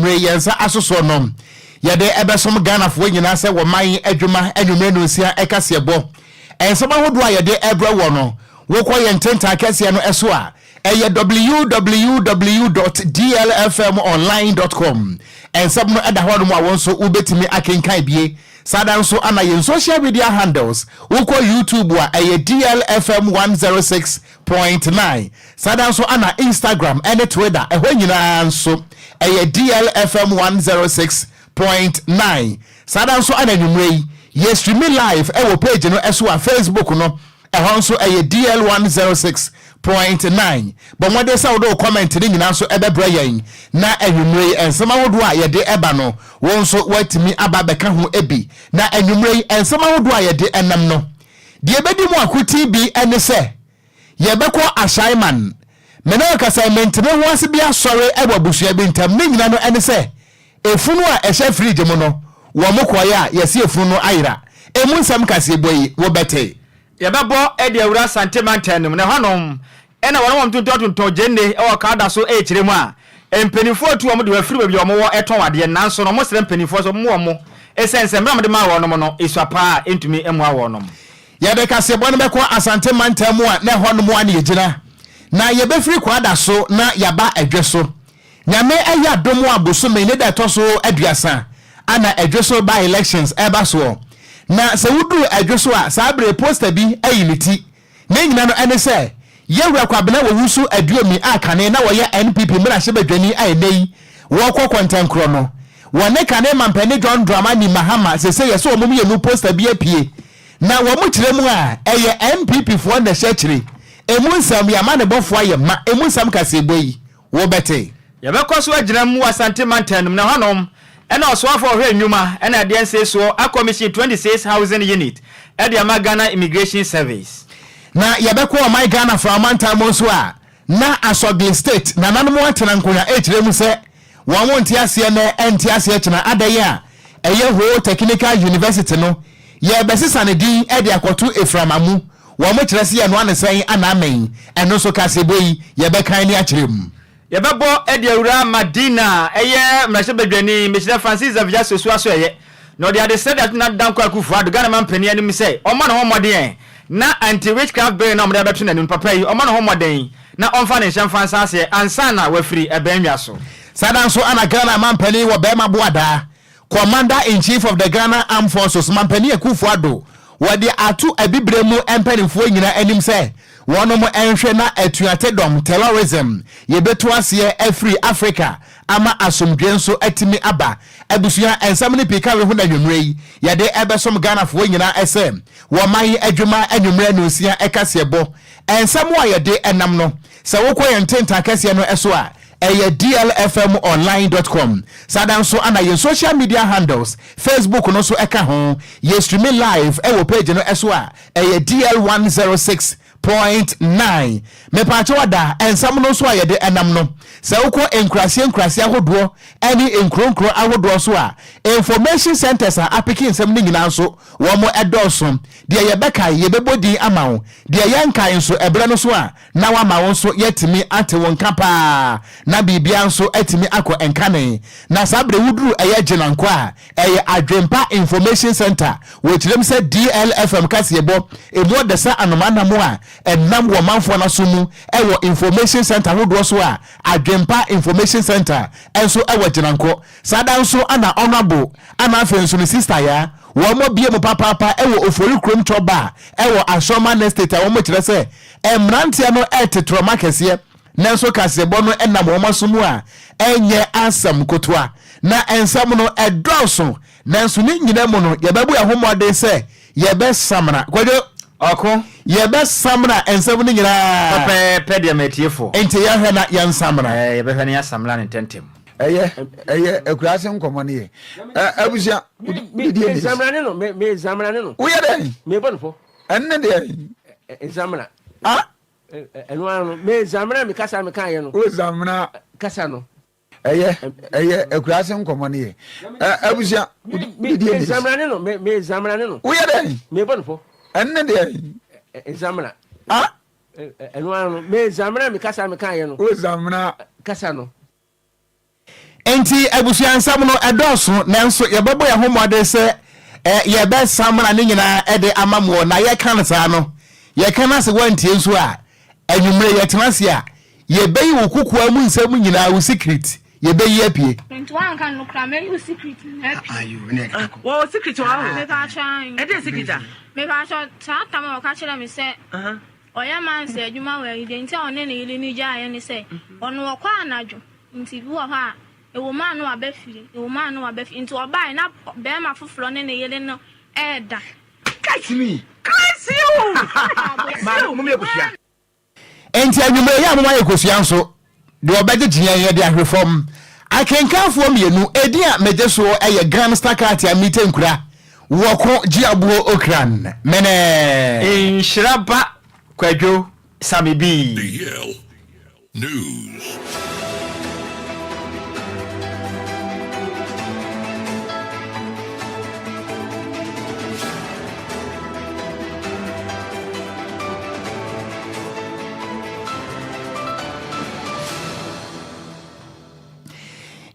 anwummerɛ yɛn nsa asosoɔ no, yɛde ɛbɛsom Ghanafoɔ nyinaa sɛ wɔman adwuma anwummerɛ 6 ɛkaseɛbɔ. Nsɛm ahodoɔ a yɛde ɛbrɛ wɔ no, wokɔ yɛn ntentan kɛseɛ no ɛso a, ɛyɛ www.dlfmonline.com. Nsɛm no ɛda hɔ nom a wɔn nso wobɛtumi akenkan bie. Saa da nso ana yɛn social media handles, wokɔ YouTube a, ɛyɛ DLFM 106.9. Saa da nso ana Instagram ɛne Twitter, ɛhɔ nyinaa nso ɛyɛ DLFM 106.9. Saa da nso ana anwummerɛ yi yɛ streaming live ɛwɔ page no ɛso a, Facebook no, ɛhɔ nso ɛyɛ DL 106.9. Bɔn mmɔden sɛ wode wo comment ne nyinaa nso ɛbɛbrɛ yɛn, na anwummerɛ yi nsɛm ahodoɔ a yɛde ɛba no, wɔn nso wɔatumi aba bɛka ho ebi. Na anwummerɛ yi nsɛm ahodoɔ a yɛde ɛnam no deɛ, ɛbɛdi mu akoti bi ɛne sɛ yɛbɛkɔ Ashaiman. Mene kasa mentene ho ase bi asɔre ɛwɔ abusua bi ntam. Ne nyina no ɛne sɛ efunu a ɛhyɛ fridge mu no, wɔn mo kɔɛ a yɛsi efunu no ayera. Emu nsɛm kaseɛ bɔ yi wɔbɛte. Yɛbɛbɔ ɛde awura Sante mantam no mu, na ɛhɔnom ɛna wɔn tontɔntontɔn gyeene ɛwɔ kaada so. Ɛrekyerɛ mu a, mpanimfoɔ tu wɔn de wɔafiri baabi a wɔwɔ ɛtɔn adeɛ, nanso no wɔn srɛ mpanimfoɔ sɛ wɔn wɔn mo ɛsɛn sɛ mmerɛ a wɔde maa wɔn no esua paa, ntumi mmoa wɔn. Yɛde kaseɛbɔ no bɛkɔ Asante mantam mu a, na ɛhɔ nom a ne yɛgyina na yɛbɛfiri Kwada so na yɛaba Ɛdwe so. Nyame ɛyɛ adom a, bosome ne da ɛtɔ so 30 ana Ɛdwe so by elections ɛba soɔ. Na sɛ woduru Ɛdwe so a, saa bere poster bi ayi ne ti. Ne nyina no ɛne sɛ yɛwura Kwabena Wɔwusu Aduomi a kane na wɔyɛ NPP mmarahyɛbadwani a ɛnɛ yi wɔkɔ kɔntɛnkorɔ no, wɔne kane mampani John Dramani Mahama sese yɛ sɛ wɔn mmienu poster bi apue, na wɔn kyerɛ mu a, ɛyɛ NPP foɔ na ɛhyɛ akyire. Emu nsɛm yɛama ne bɔfoɔ ayɛ ma. Emu nsɛm kaseɛbɔ yi wɔbɛte. Yɛbɛkɔ so agyina mu wɔ Asante mantam no mu, na hɔnom ɛna ɔsoafoɔ ɔhwɛ nnwuma ɛna adeɛ nse soɔ akɔmihyin 26 housing unit ɛde ama Ghana Immigration Service. Na yɛbɛkɔ ɔman Ghana fra ɔmantam mu nso a, na Asogli State nananom atena nkonnwa ɛkyerɛ mu sɛ wɔn mo nte aseɛ nɛ ɛnte aseɛ kyena adɛn a ɛyɛ Ho Technical University no yɛbɛsesa ne din ɛde akɔto Eframa mu. Wɔn mo kyerɛ sɛ yɛnoa ne sɛn ana amɛn. Ɛno nso kaseɛbɔ yi yɛbɛkan ne akyerɛ mu. Yɛbɛbɔ ɛde awura Madina, ɛyɛ mmarahyɛbadwani mehyerɛ Francis Xavier Sosu aso ɛyɛ na ɔde adesrɛ de ato Nana Dankwa Akufo Addo, Ghana mampanin, anim sɛ ɔmmɔ ne ho mmɔden na anti witchcraft bill na ɔmde abɛto n'anim. Papa yi, ɔmmɔ ne ho mmɔden na ɔmfa ne nhyɛ mfa nsa aseɛ ansa na wafiri ɛbɛn nwa so. Saa da nso ana Ghana mampanin wɔ bɛrima boadaa, Commander in Chief of the Ghana Armed Forces, mampanin Akufo Addo, wɔde ato abibire mu mpanimfoɔ nyinaa anim sɛ wɔnom nhwɛ na atuate dɔm, terrorism, yɛbɛtu aseɛ afiri Africa ama asomdwe nso atumi aba. Abusua, nsɛm no pii ka ho na nwummerɛ yi yɛde ɛbɛsom Ghanafoɔ nyinaa ɛsɛ wɔman adwuma anwummerɛ 6 ɛkaseɛbɔ. Nsɛm a yɛde ɛnam no, sɛ wokɔ yɛn ntentan kɛseɛ no ɛso a, ɛyɛ dlfmonline.com. Saa da nso ana yɛn social media handles, Facebook no nso ɛka ho. Yɛ streaming live ɛwɔ page no ɛso a, ɛyɛ DL 106.9. Mepaakyɛw ada, nsɛm no nso a yɛde ɛnam no, sɛ wokɔ nkuraseɛ nkuraseɛ ahodoɔ ɛne nkuronkuro ahodoɔ so a, information centers a apeke nsɛm no nyinaa nso wɔn ɛdɔɔso. Deɛ yɛbɛkae, yɛbɛbɔ din ama wo. Deɛ yɛnkae nso, ɛberɛ no so a na wama wo nso yɛatumi ate wo nka paa na biribia nso atumi akɔ nkane. Na saa berɛ woduru ɛyɛ Gyinankɔ a, ɛyɛ Adwempa Information Center. Wɔkyerɛm sɛ DLFM kaseɛbɔ ɛmu ɔdɛ sɛ anomanam a ɛnam wɔ manfoɔ no so mu ɛwɔ information center ahodoɔ so a, Adwempa Information Center ɛnso ɛwɔ Gyinankɔ. Saa da nso ana Honorable ana afei nso ne sister ya wɔn mo bie mu papaapa ɛwɔ Ofori kurom twɔba a ɛwɔ Asɔman Estate a, wɔn kyerɛ sɛ mmeranteɛ no ɛte trɔma kɛseɛ, nanso kaseɛbɔ no ɛnam wɔn aso mu a, ɛnyɛ asɛm kotoa. Na nsɛm no ɛdɔɔso, nanso ne nyinaa mu no yɛbɛbu ɛho mmɔden sɛ yɛbɛsamra, Kwadwo. Ɔko. Yɛbɛsamra nsɛm no nyinaa. Pɛpɛɛpɛ deɛ, matiefo. Nti yɛhwɛ na yɛnsamra. Yɛbɛhwɛ na yɛasamra ne ntɛntɛm. Ɛyɛ akuraase nkɔmɔ no yɛ abusua. Nsamra ne no, me nsamra ne no. Woyɛ dɛ. Mebɔ no fɔ. Ɛne deɛ. Nsamra. Ah. Ɛno ara no, me nsamra, me kasa me kan yɛ no. O zamra. Kasa no. Ɛyɛ akuraase nkɔmɔ no yɛ abusua. Me nsamra ne no, me nsamra ne no. Woyɛ dɛ. Mebɔ no fɔ. Ɛne deɛ. Nsamra. Ah. Ɛno ara no, me nsamra, me kasa me kan yɛ no. O zamra. Kasa no. Enti abusua nsɛm no ɛdɔɔso, nanso yɛbɛbɔ yɛn ho mmɔden sɛ yɛbɛsamena ne nyinaa de ama moɔ. Na yɛka no saa no, yɛka no ase woantie nso a, anwummere yɛtena ase a, yɛbɛyi wo kokoa mu nsɛm nyinaa, wo secret, yɛbɛyi apue. Nti woanka no koraa mɛyi wo secret nyinaa apue. Wɔwɔ secret wɔ hɔ? Mepakyɛ ae. Ɛdeɛn secret a? Mepakyɛ saa tam a ɔka kyerɛ me sɛ ɔyɛ mansa adwuma wɔ ayi deɛ nti a ɔne ne yere no gyaeɛ ne sɛ ɔno ɔkɔ anadwo nti bi wɔ hɔ a ɛwɔ mu a na waba fie ɛwɔ mu a na waba fie nti ɔbaeɛ na bɛrima foforɔ ne ne yere no ɛɛda. Catch me. Christ you. Maame, mom yɛ kosua. Enti anwummerɛ yi a moma yɛkɔsua nso, deɛ ɔbɛgyegye yɛn yɛde ahwe fam. Akenkanfoɔ mmienu, edin a megye soɔ yɛ Gramstar Katia Mite Nkura, Wɔko Gyeaboɔ Okran, mene. Nhyira ba Kwadwo Sammy Bii. DL News.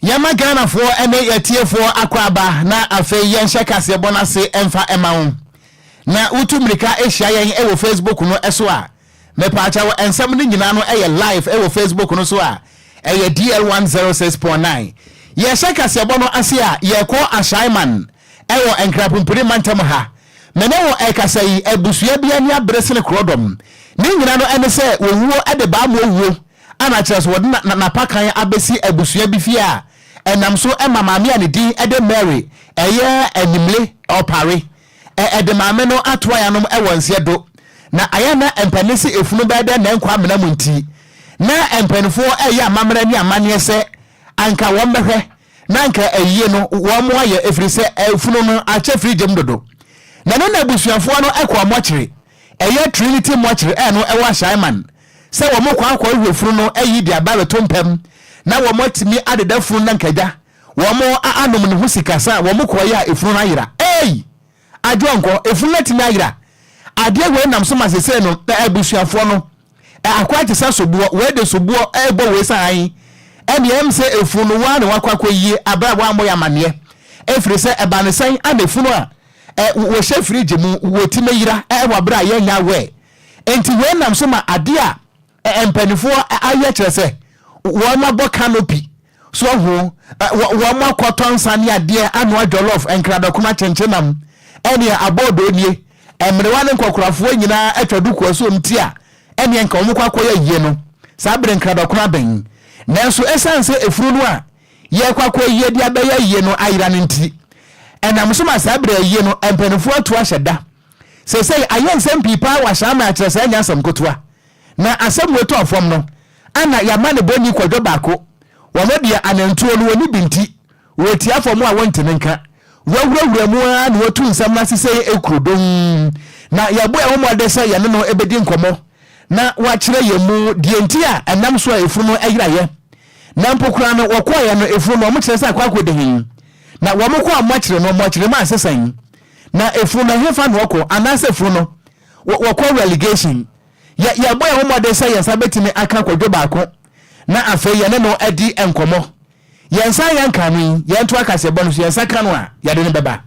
Yɛma Ghanafoɔ ne yɛtiefoɔ akɔ aba na afei yɛnhyɛ kaseɛbɔ no ase mfa ɛma wo. Na wotu mmirika hyia yɛn wɔ Facebook no so a, Mepaakyɛw nsɛm no nyinaa no yɛ live wɔ Facebook no so a ɛyɛ DL 106.9. Yɛhyɛ kaseɛbɔ no ase a yɛkɔ Ashaiman wɔ Nkrapompire mantam ha. Me ne wo ɛkasa yi abusua bi ani abere sene korɔdɔm. Ne nyina no ɛne sɛ wɔwuo de baamoɔ wuo ana kyerɛ sɛ wɔde n'apakan abɛsi abusua bi fie a ɛnam so ma maame a ne din de Mary ɛyɛ Animle Ɔpare Ɛ ɛde maame no atoa yanom wɔ nseɛ do, na ayɛ na mpɛne se efunu bɛyɛ dɛ nɛnkɔ amena mu nti, na mpɛnefoɔ ɛyɛ amammerɛ ne amanneɛ sɛ anka wɔn bɛhwɛ na anka ayie no wɔn ayɛ efiri sɛ efunu no akyɛ firi gyem dodo. Na ɛno na abusuafoɔ no kɔɔ mɔkyere, ɛyɛ Trinity mɔkyere ɛno ɛwɔ Ashaiman, sɛ wɔn kɔ akɔ hwehwɛ funu no ayi de aba abɛto mpam na wɔn atumi adeda funu no ankagya Wɔn a anom ne ho sikasa a wɔn kɔeɛ a efunu no ayera. Ei! Adwonkɔ, efunu no atumi ayera. Adeɛ wei nam so ma sesei no abusuafoɔ no akɔ agye sɛ soboɔ, wei de soboɔ rebɔ wei sɛ ae, ɛneɛ ɛm sɛ efunu no wo ara na wakɔ akɔyie aberɛ a woammɔ yɛ amaneɛ. Ɛfiri sɛ ɛba no sɛn ana efunu a wɔhyɛ fridge mu wɔtumi yera wɔ aberɛ a yɛnyɛ aware. Enti wei nam so ma adeɛ a Ɛ Mpanimfoɔ ayɛ kyerɛ sɛ wɔn abɔ canopy so ahu wɔn akɔtɔ nsa ne adeɛ anoa jollof, nkradɔkono, akyenkyenam ɛneɛ abɔɔdoo nie. Mmerewa ne nkɔkorafoɔ nyinaa atwa duku asuom nti a ɛneɛ nka wɔn kɔ akɔyɛ ayie no saa bere nkradɔkono abɛn. Nanso ɛsiane sɛ efunu no a yɛrekɔ akɔyie de abɛyɛ ayie no ayera no nti ɛnam so ma saa bere ayie no mpanimfoɔ atu ahyɛ da. Seesei ayɛ nsɛm pii paa wɔ Ahyɛaman akyerɛ sɛ ɛnyɛ asɛm ketewa. Na asɛm wei tɔɔ fam no, ana y'amanebɔni kwadwo baako, wɔn deɛ anantuo no wɔnni bi nti, wɔtia fam a wɔntumi nka. Wɔawurawura mu ara na wɔatu nsɛm no ase sɛ ekuro dɔnn. Na yɛbɔ yɛn ho mmɔden sɛ yɛne no bɛdi nkɔmmɔ na wakyerɛ yɛn mu deɛ nti a ɛnam so a efunu no yeraeɛ. Na mpo koraa no, wɔkɔeɛ no, efunu no, wɔkyerɛ sɛ akɔ akɔdi he? Na wɔkɔ a wɔakyere no, wɔakyere mu a ɛse sɛn? Na efunu no, ɛhefa na ɔkɔ? Anaasɛ efunu no, wɔkɔ relegation? Yɛ, yɛbɔ yɛn ho mmɔden sɛ yɛn nsa bɛtumi aka kwadwo baako na afei yɛne no adi nkɔmmɔ. Yɛn nsa anyɛ nka no yi, yɛntoa kaseɛbɔ no so, yɛn nsa ka no a, yɛde no bɛba.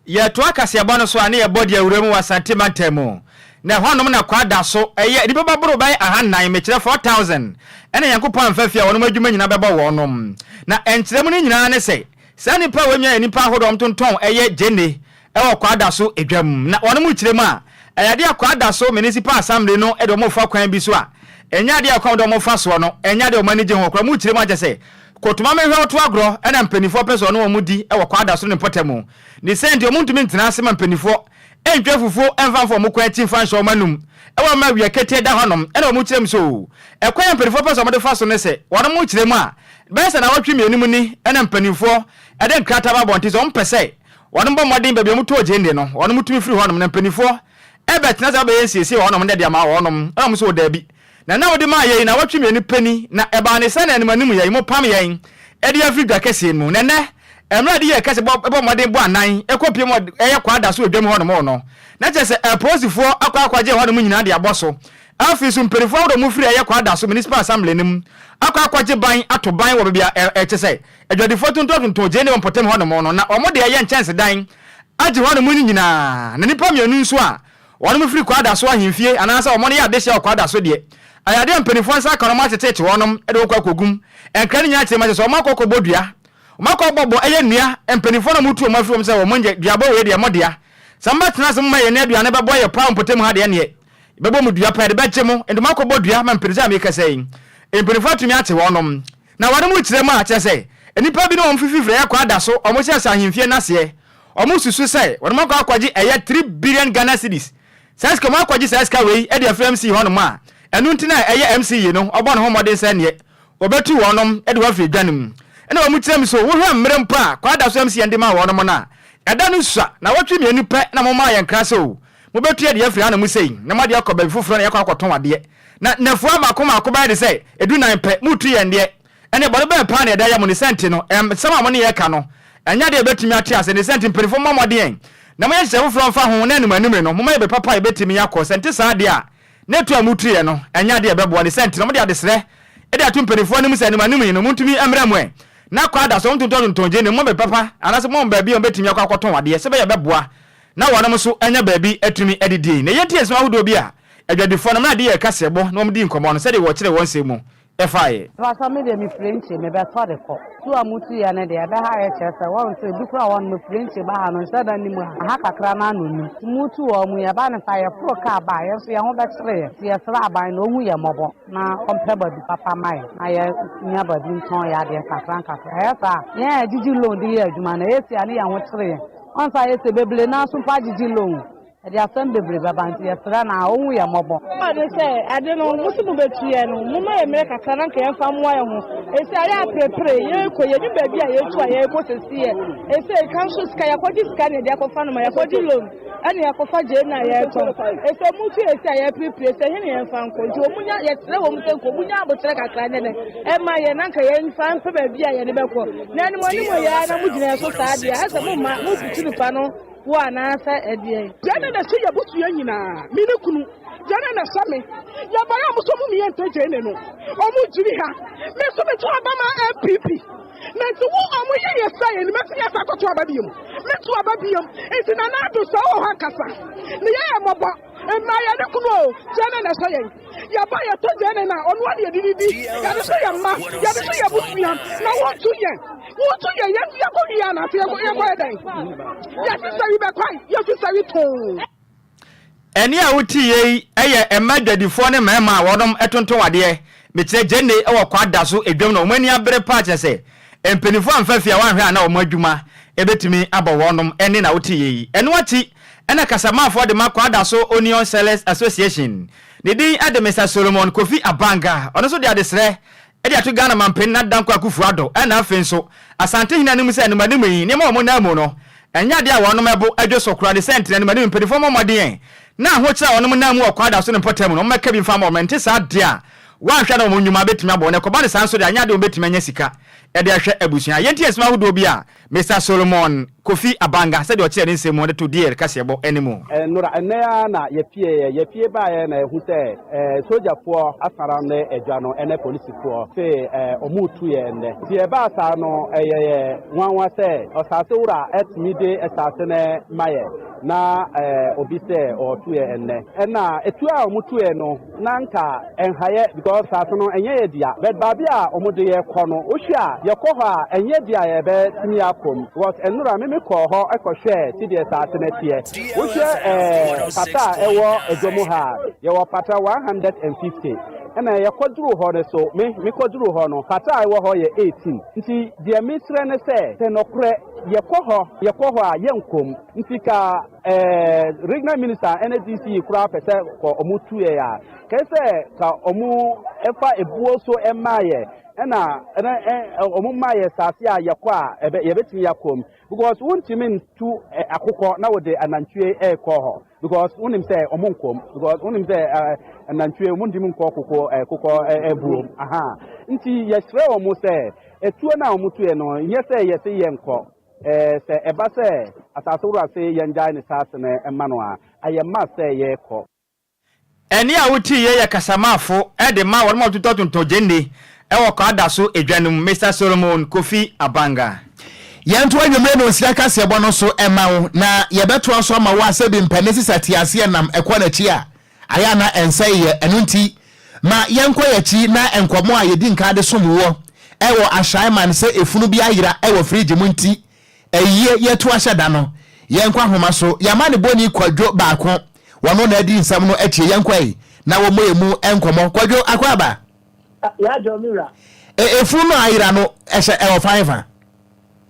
Yɛtoa kaseɛbɔ no so a, na yɛbɔ deɛ awura mu wɔ Asante mantam mu. Na ɛhɔnom na Kwadaso yɛ nnipa bɛboro bɛyɛ ahannan, mekyerɛ 4,000, ɛna Nyankopɔn amfa fie a wɔnom adwuma nyinaa bɛbɔ wɔnom. Na nkyerɛmu no nyinaa ne sɛ, saa nnipa wei nyinaa yɛ nnipa ahodoɔ a wɔtontɔn ɛyɛ gyene wɔ Kwadaso dwam. Na wɔnom kyerɛ mu a, ɛyɛ adeɛ a Kwadaso Municipal Assembly no de wɔn refa kwan bi so a, ɛnyɛ adeɛ a kwan a wɔde wɔn fa soɔ no, ɛnyɛ adeɛ a wɔn ani gye ho koraa. Wɔn kyerɛ mu a kyerɛ sɛ, Kotoma mehwɛ wo to agorɔ na mpaninfoɔ pɛ sɛ wɔne wɔn di wɔ Kwadaso ne mpɔtam. Ne saa nti wɔn ntumi ntena ase ma mpaninfoɔ ntwa fufuo mfa mfa wɔn kɔn akyi mfa nhyɛ wɔn anum wɔ mmerɛ awia ketee da hɔnom na wɔn kyerɛ mu sɛ oo ɛkwan a mpaninfoɔ pɛ sɛ wɔde fa so ne sɛ wɔnom kyerɛ mu a bɛyɛ sɛ nawɔtwe mmienu mu ni na mpaninfoɔ de nkrataa ba abɔnten sɛ wɔn pɛ sɛ Wɔnom bɔ mmɔden baabi a wɔtɔɔ gyeene no, wɔnom tumi firi hɔnom, na mpaninfoɔ bɛtena sɛ wɔbɛyɛ nsiesie wɔ hɔnom de ama wɔnom, ɛna wɔn nso wɔ daabi. Na nna wode maa yɛn nnawɔtwe mmienu pɛ ni, na ɛbaa ne sɛ na anim anim yɛn, mopam yɛn de afiri dwa kɛseɛ no mu. Na ɛnnɛ, mmerɛ a de yɛɛ kɛse bɔ bɔ mmɔden bɔ anan kɔ pie mu ɛyɛ kwa da so wɔ dwam hɔnom no, na kyerɛ sɛ apolisifoɔ akɔ akɔgye hɔnom nyinaa de abɔ so. Afei nso mpaninfoɔ ahodoɔ a wɔfiri ɛyɛ Kwadaso Municipal Assembly no mu akɔ akɔgye ban ato ban wɔ baabi a ɛkyɛ sɛ adwadifoɔ tontɔntontɔn gyeene wɔ mpɔtam hɔnom no na wɔde ɛyɛ nkyɛnsedan agye hɔnom no nyinaa na nnipa mmienu nso a wɔnom firi Kwadaso ahemfie anaasɛ wɔn yɛ adehyeɛ wɔ Kwadaso deɛ ɛyɛ adeɛ a mpaninfoɔ nsa aka no wɔateteete wɔnom de wɔn kɔ akɔgum nkra no nyinaa kyerɛ mu akyɛ sɛ wɔn akɔ akɔbɔ dua wɔn akɔ akɔbɔ ɛyɛ nnua mpaninfoɔ na wɔtu wɔn afiri wɔn sɛ wɔn nyɛ duabɔ wei deɛ mo dea sɛ mobɛtena ase moma yɛn aduane bɛbɔ yɛ paa wɔ mpɔtam ha deɛ ɛneɛ Yɛbɛbɔ mo dua paa, yɛde bɛgye mo. Enti moakɔbɔ dua ma mpanyimfo a merekasa yi. Mpanyimfo atumi ate wɔnom. Na wɔnom rekyerɛ mu a, kyerɛ sɛ, nnipa bi ne wɔn fififiri ɛyɛ kwaa da so, wɔn hyɛ sɛ ahemfie no aseɛ. Wɔn susu sɛ, wɔnom akɔ akɔgye ɛyɛ 3 billion Ghana cedis. Saa sika, wɔn akɔgye saa sika wei de afiri MC hɔnom a, ɛno nti na ɛyɛ MC yi no, ɔbɔ ne ho mmɔden sɛ neɛ wɔbɛtu wɔnom de wɔn afiri dwa no mu. Ɛna wɔn kyerɛ mu so, wohwɛ mmerɛ mpo a kwaa da so MC yɛn de maa wɔnom no a, ɛda no sua, nawɔtwe mmienu pɛ na momaa yɛn kra sɛ o, Mobɛtu adeɛ afiri hanom sei, na moade akɔ baabi foforɔ na yɛakɔ akɔtɔn adeɛ. Na nnafua mmaako mmaako bɛyɛ te sɛ edunan pɛ, moretu yɛn deɛ. Ɛnneɛ bɔne bɛn paa na yɛde ayɛ mo? Ne sɛ nti no, nsɛm a mo ne yɛn reka no, ɛnyɛ adeɛ a yɛbɛtumi ate ase. Ne sɛ nti, mpanimfoɔ mommɔ mmɔden na monyɛ nhyehyɛe foforɔ mfa ho, na animanimere no, momma yɛ bere papa a yɛbɛtumi akɔ. Sɛ ɛnte saa deɛ a, na tu a motu yɛn no, ɛnyɛ adeɛ a ɛbɛboa. Ne sɛ nti no, mode adesrɛ de ato mpanimfoɔ anim sɛ animanim yi no, montumi mmrɛ mo ɛ. Na kwaada so, wɔntontɔntontɔn gyeene, momma baabi papa, anaasɛ momma wɔn baabi a wɔbɛtumi akɔ akɔtɔn adeɛ, sɛ ɛbɛyɛ a ɛbɛboa na wɔnom nso anya baabi atumi adidie. Na yei nti nsɛm ahodoɔ bi a adwadifoɔ no mmerɛ adeɛ yɛ kaseɛbɔ na wɔn dii nkɔmmɔ no sɛdeɛ wɔkyerɛɛ wɔn nsɛm mu faeɛ. Mpakyɛw me deɛ me frenche me bɛ tɔ de kɔ tu a mo tu yɛ no deɛ ɛbɛ ha yɛ kyerɛ sɛ wɔn sɛ ebi kora wɔn mo frenche ba ha no nhyɛ da nim ha ha kakra na ano nim ti mo tu wɔn mu yɛ ba ne fa yɛ foro kaa ba yɛ nso yɛ ho bɛ kyerɛ yɛ ti yɛ srɛ aban na ohu yɛ mɔbɔ na ɔmpɛ baabi papa ma yɛ na yɛ nya baabi ntɔn yɛ adeɛ nkakra nkakra ɛyɛ saa yɛn a yɛgyegye loan de yɛ adwuma no ɛyɛ si a ne yɛn ho kyerɛ yɛn. Ɔn sɛ ayɛ sɛ bebree naa so mpo agyegye loan. Ɛde asɛm bebree bɛba nti yɛsrɛ no a ɔnhu yɛn mmɔbɔ. Ɔde sɛ ade no mo se mobɛtu yɛn no momma yɛn mmerɛ kakra na nka yɛmfa mmoa yɛn ho. Ɛsei ayɛ aperepere yɛrekɔ yɛnim baabi a yɛretu a yɛrekɔ sɛsiɛ. Ɛsei council sika yɛakɔgye sika na yɛde akɔfa no ma yɛakɔgye loan ɛna yɛakɔfa gyeene a yɛretɔn. Ɛsei motu yɛn sei a yɛreperepere ɛsei ɛhe na yɛmfa nkɔ nti wɔn nya yɛsrɛ wɔn sɛ nka wɔn nya aboterɛ kakra nyɛ dɛn ɛma yɛn na nka yɛmfa mpɛ baabi a yɛde bɛkɔ. Na anim anim yɛ ara na mogyina yɛn so saa deɛ, ayɛ sɛ momma mobutu nipa no wo anaasɛ ɛdeɛn. Gyeene na ɛhyɛ y'abusua nyinaa, me ne kunu. Gyeene na ɛhyɛ me. Yɛbaeɛ a ɔmo nso ɔmo mmiɛ ntɔ gyeene no. Ɔmo gyiri ha. Me nso me to aba ma NPP. Na nti wo ɔmo yɛ yɛ saa yɛ ni mɛtumi asa akɔto aba biom. Mɛto aba biom. Nti Nana Addo sɛ ɔwɔ hɔ ankasa. Ne yɛ yɛ mmɔbɔ. Mmaa yɛne kunu o, gyeene na ɛhyɛ yɛn. Yɛba yɛtɔ gyeene no a, ɔno ara na yɛde didi. Yɛde so yɛn mma, yɛde so yɛn abusua. Na wotu yɛn, wotu yɛn, yɛn yɛkɔ wie anaasɛ yɛkɔ yɛkɔ yɛ dɛn? Yɛsi sɛwi bɛkwae, yɛsi sɛwi too. Ɛnne a wotiiɛ yi yɛ mma adwadifoɔ ne mmarima a wɔnom tontɔn adeɛ, mekyerɛ gyeene wɔ Kwadaso dwam na wɔn ani abere paa kyerɛ sɛ Mpanyimfo amfa fie a wɔanhwɛ a na wɔn adwuma betumi abɔ wɔnom ɛnne na wote yɛ yi. Ɛno akyi na kasamafoɔ de ma Kwadaso Onion Sellers Association. Ne din de Mister Solomon Kofi Abanga. Ɔno nso de adesrɛ de ato Ghana Manpanin Nana Dankwa Akufo Addo ɛna afei nso Asante Hene anim sɛ animanim yi nneɛma a wɔn nan mu no ɛnyɛ adeɛ a wɔnom bo dwo so koraa ne sɛ nti na animanim mpanyimfoɔ mmɔ mmɔden na ahokyerɛ a wɔnom nam mu wɔ Kwadaso ne mpɔtam no wɔmmɛka bi mfa mma wɔn ɛnte saa deɛ a Woanhwɛ a na wɔn nnwuma betumi abɔ wɔn. Ɛkɔba no saa nso de, anyɛ ade a wɔbetumi anya sika de ahwɛ abusua. Yɛntie nsɛm ahodoɔ bi a Mister Solomon Kofi Abanga, sɛdeɛ ɔkyerɛɛ ne nsɛm mu de too DL kaseɛbɔ anim. Nnora, ɛnnɛ ara na yɛpieeɛ. Yɛpie baeɛ na yɛhu sɛ sogyafoɔ asara ne adwa no ne polisifoɔ se wɔretu yɛn nnɛ. Nti ɛbaa saa no, ɛyɛ yɛn nwanwa sɛ ɔsaase wura tumi de asaase no ma yɛn na obi sɛ ɔretu yɛn nnɛ. Ɛna etuo a wɔtu yɛn no, Na nka ɛnhayɛ because saase no ɛnyɛ yɛ dea but baabi a ɔmo de yɛ kɔ no wohwɛ a yɛkɔ hɔ a ɛnyɛ dea yɛbɛ tumi akɔ mu because ɛnora me me kɔɔ hɔ kɔ hwɛɛ sedeɛ saase no teɛ wohwɛ ɛɛ pata a ɛwɔ ɛdwa mu ha a yɛwɔ pata 150 ɛna yɛkɔ duru hɔ no so me me kɔ duru hɔ no pata a ɛwɔ hɔ yɛ 18 nti deɛ me srɛ ne sɛ sɛ nɔkorɛ yɛkɔ hɔ yɛkɔ hɔ a yɛnkɔ mu nti ka Eh, regional minister ɛne DC koraa pɛ sɛ kɔ ɔmo tu yɛ a kɛse sɛ ka ɔmo ɛfa ebuo so ɛmaa yɛ ɛna ɛna ɛ ɔmo maa yɛ saase a yɛkɔ a ɛbɛ yɛbɛtumi akɔ mu because wontumi ntu akokɔ na wɔde anantwie ɛrekɔ hɔ because wonim sɛ ɔmo nkɔ mu because wonim sɛ ɛ anantwie ɔmo ntumi nkɔ kokɔ ɛ kokɔ ɛ ɛbuom aha nti yɛsrɛ wɔn sɛ etuo no a wɔn tuɛ no nyɛ sɛ yɛse yɛnkɔ. Sɛ ɛba sɛ asase wura se yɛngyae ne saase no mma no a, ayɛ ma sɛ yɛkɔ. Ɛnne a wotiiɛ yɛ kasamafo de ma wɔn a wɔtotɔ tontɔn gyeene wɔ Kwadaso dwa no mu, Mister Solomon Kofi Abanga. Yɛnto anwummere nnɔnsia kaseɛbɔ no so mma wo, na yɛbɛtoa so ama wo a sɛ bi mpɛ ne sesa teaseɛnam ɛkɔ n'akyi a, ayɛ a na ɛnsɛe yɛ. Ɛno nti, ma yɛnkɔ yɛn akyi na nkɔmmɔ a yɛdi nkan de som woɔ wɔ Ashaiman sɛ efunu bi ayera wɔ fridge mu nti, Ayie yɛto ahyɛ da no yɛnkɔ ahoma so yɛama ne bɔni Kwadwo baako wɔno na adi nsɛm no akyie yɛnkɔ ei na wɔmmɔ yɛn mu nkɔmmɔ Kwadwo Akwaaba. Yɛadwo me wura. E efunu no a ayera no ɛhyɛ ɛwɔ fan fa?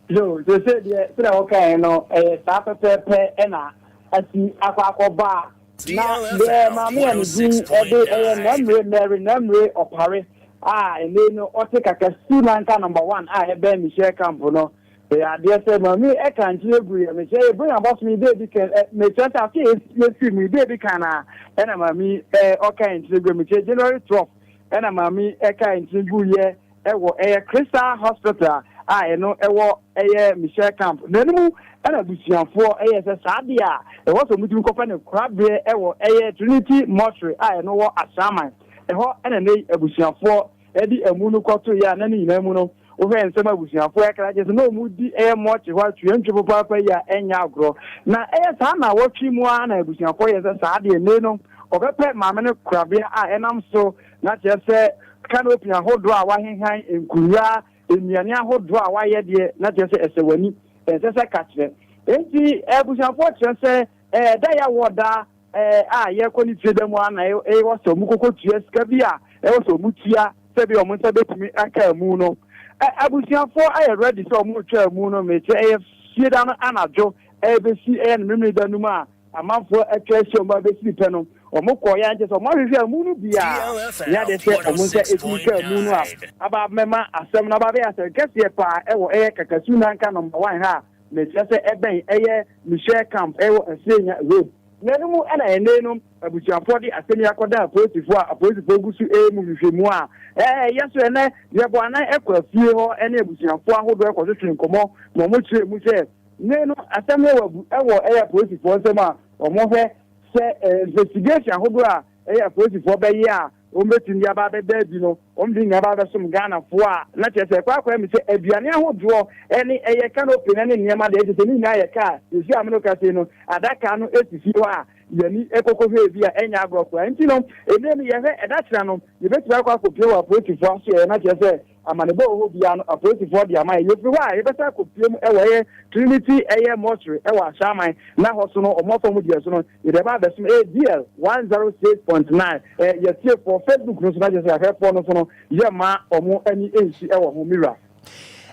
Yo, seesei deɛ sɛdeɛ wokaeɛ no ɛyɛ saa pɛpɛɛpɛ ɛna asi akɔ akɔba a na deɛ maame a ne din de ɛyɛ Namire Mary Namire Ɔpare a ɛnɛ yi no ɔte Kakasi Nanka number one a ɛbɛn Michelle Camp no Ɛyɛ adeɛ sɛ maame yi ɛka nkyene gu yɛ mekyerɛ yɛ bere abɔsom yi deɛ kan ɛ mekyerɛ sɛ afe yɛfiri mu yi deɛ kan na ɛna maame yi ɛ ɔka nkyene gu mekyerɛ January 12 ɛna maame yi ɛka nkyene gu yɛ ɛwɔ ɛyɛ Crystal Hospital a ɛno ɛwɔ ɛyɛ Michelle Camp na ɛno mu ɛna abusuafoɔ ɛyɛ sɛ saa adeɛ a ɛwɔ sɛ wɔtumi kɔpɛ ne koraberɛ ɛwɔ ɛyɛ Trinity Mortuary a ɛno wɔ Ashaiman ɛhɔ ɛna ne abusuafoɔ de amu no kɔtoeɛ a na ne nyinaa mu no, wohwɛ nsɛm a abusuafoɔ ɛka no kyerɛ sɛ na wɔn di ɛyɛ mɔkye hɔ atweantwe papaapa yi a ɛnyɛ agorɔ. Na ɛyɛ saa nnawɔtwe mu ara na abusuafoɔ yɛ sɛ saa deɛ nnei no wɔbɛpɛ maame no korabea a ɛnam so na kyerɛ sɛ canopy ahodoɔ a wɔahehan, nkonnwa, nnuane ahodoɔ a wɔayɛ deɛ na kyerɛ sɛ ɛsɛ w'ani, ɛnsɛ sɛ ka kyerɛ. Enti abusuafoɔ kyerɛ sɛ ɛda yɛ awɔ da a yɛkɔ ne fie da mu ara na ɛwɔ sɛ wɔn kɔkɔ tua sika bi a ɛwɔ sɛ wɔn tua sɛ bi wɔn nsa bɛtumi aka amu no. Abusuafoɔ ayɛ ready sɛ wɔn retwa amu no, mekyɛ ɛyɛ fie da no anadwo ɛbɛsi ɛyɛ no memene da no mu a amanfoɔ atwa ahyia wɔn abɛsi pɛ no, wɔn kɔɔ yɛ ankyɛ sɛ wɔn ahwehwɛ amu no bi a nyɛ adeɛ sɛ wɔn nsa ɛtumi ka amu no a aba mɛma asɛm no aba bɛyɛ asɛm kɛseɛ paa ɛwɔ ɛyɛ Kakasu Nanka number 1 ha a mekyerɛ sɛ ɛbɛn ɛyɛ Michelle Camp ɛwɔ Asienya Road. Na ɛno mu na ɛnnɛ yi no abusuafoɔ de asɛm yi akɔda apolisifoɔ a apolisifoɔ gu so remu nhwehwɛmu a ɛyɛ so ɛnnɛ yɛbɔ anan kɔ afie hɔ ne abusuafoɔ ahodoɔ kɔtwetwe nkɔmmɔ ma wɔkyerɛ mu sɛ nnɛ no asɛm no wɔ ɛwɔ ɛyɛ apolisifoɔ nsam a wɔhwɛ sɛ investigation ahodoɔ a ɛyɛ apolisifoɔ bɛyɛ a wɔbɛtumi de aba abɛda adi no, wɔde ne nyinaa aba abɛsom Ghanafoɔ a, na kyerɛ sɛ ɛkɔ akɔyɛ me sɛ aduane ahodoɔ ne ɛyɛ canopy no ne nneɛma deɛ, kyerɛ sɛ ne nyinaa yɛ kaa. Seesei a me ne wo kasa yi no, adaka no si fie hɔ a yɛn ani kɔkɔhwɛɛ bi a ɛnyɛ agorɔ koraa. Nti no, ɛnnɛ no yɛhwɛ ɛda kyena no, yɛbɛtumi akɔ akɔpue wɔ apolisifoɔ asoɛeɛ na kyerɛ sɛ Amanebɔ wɔ hɔ biara no apolisifoɔ de ama yɛn. Yɛfiri hɔ a yɛbɛsan akɔpue mu wɔ ɛyɛ Trinity ɛyɛ Mortuary wɔ Ashaiman na hɔ so no wɔn afa mu deɛ so no yɛde ɛba abɛsom ɛyɛ DL 106.9 ɛ yɛtiefoɔ Facebook no so na kyerɛ sɛ ahwɛfoɔ no so no yɛmma wɔn ani nsi wɔ ho me wura.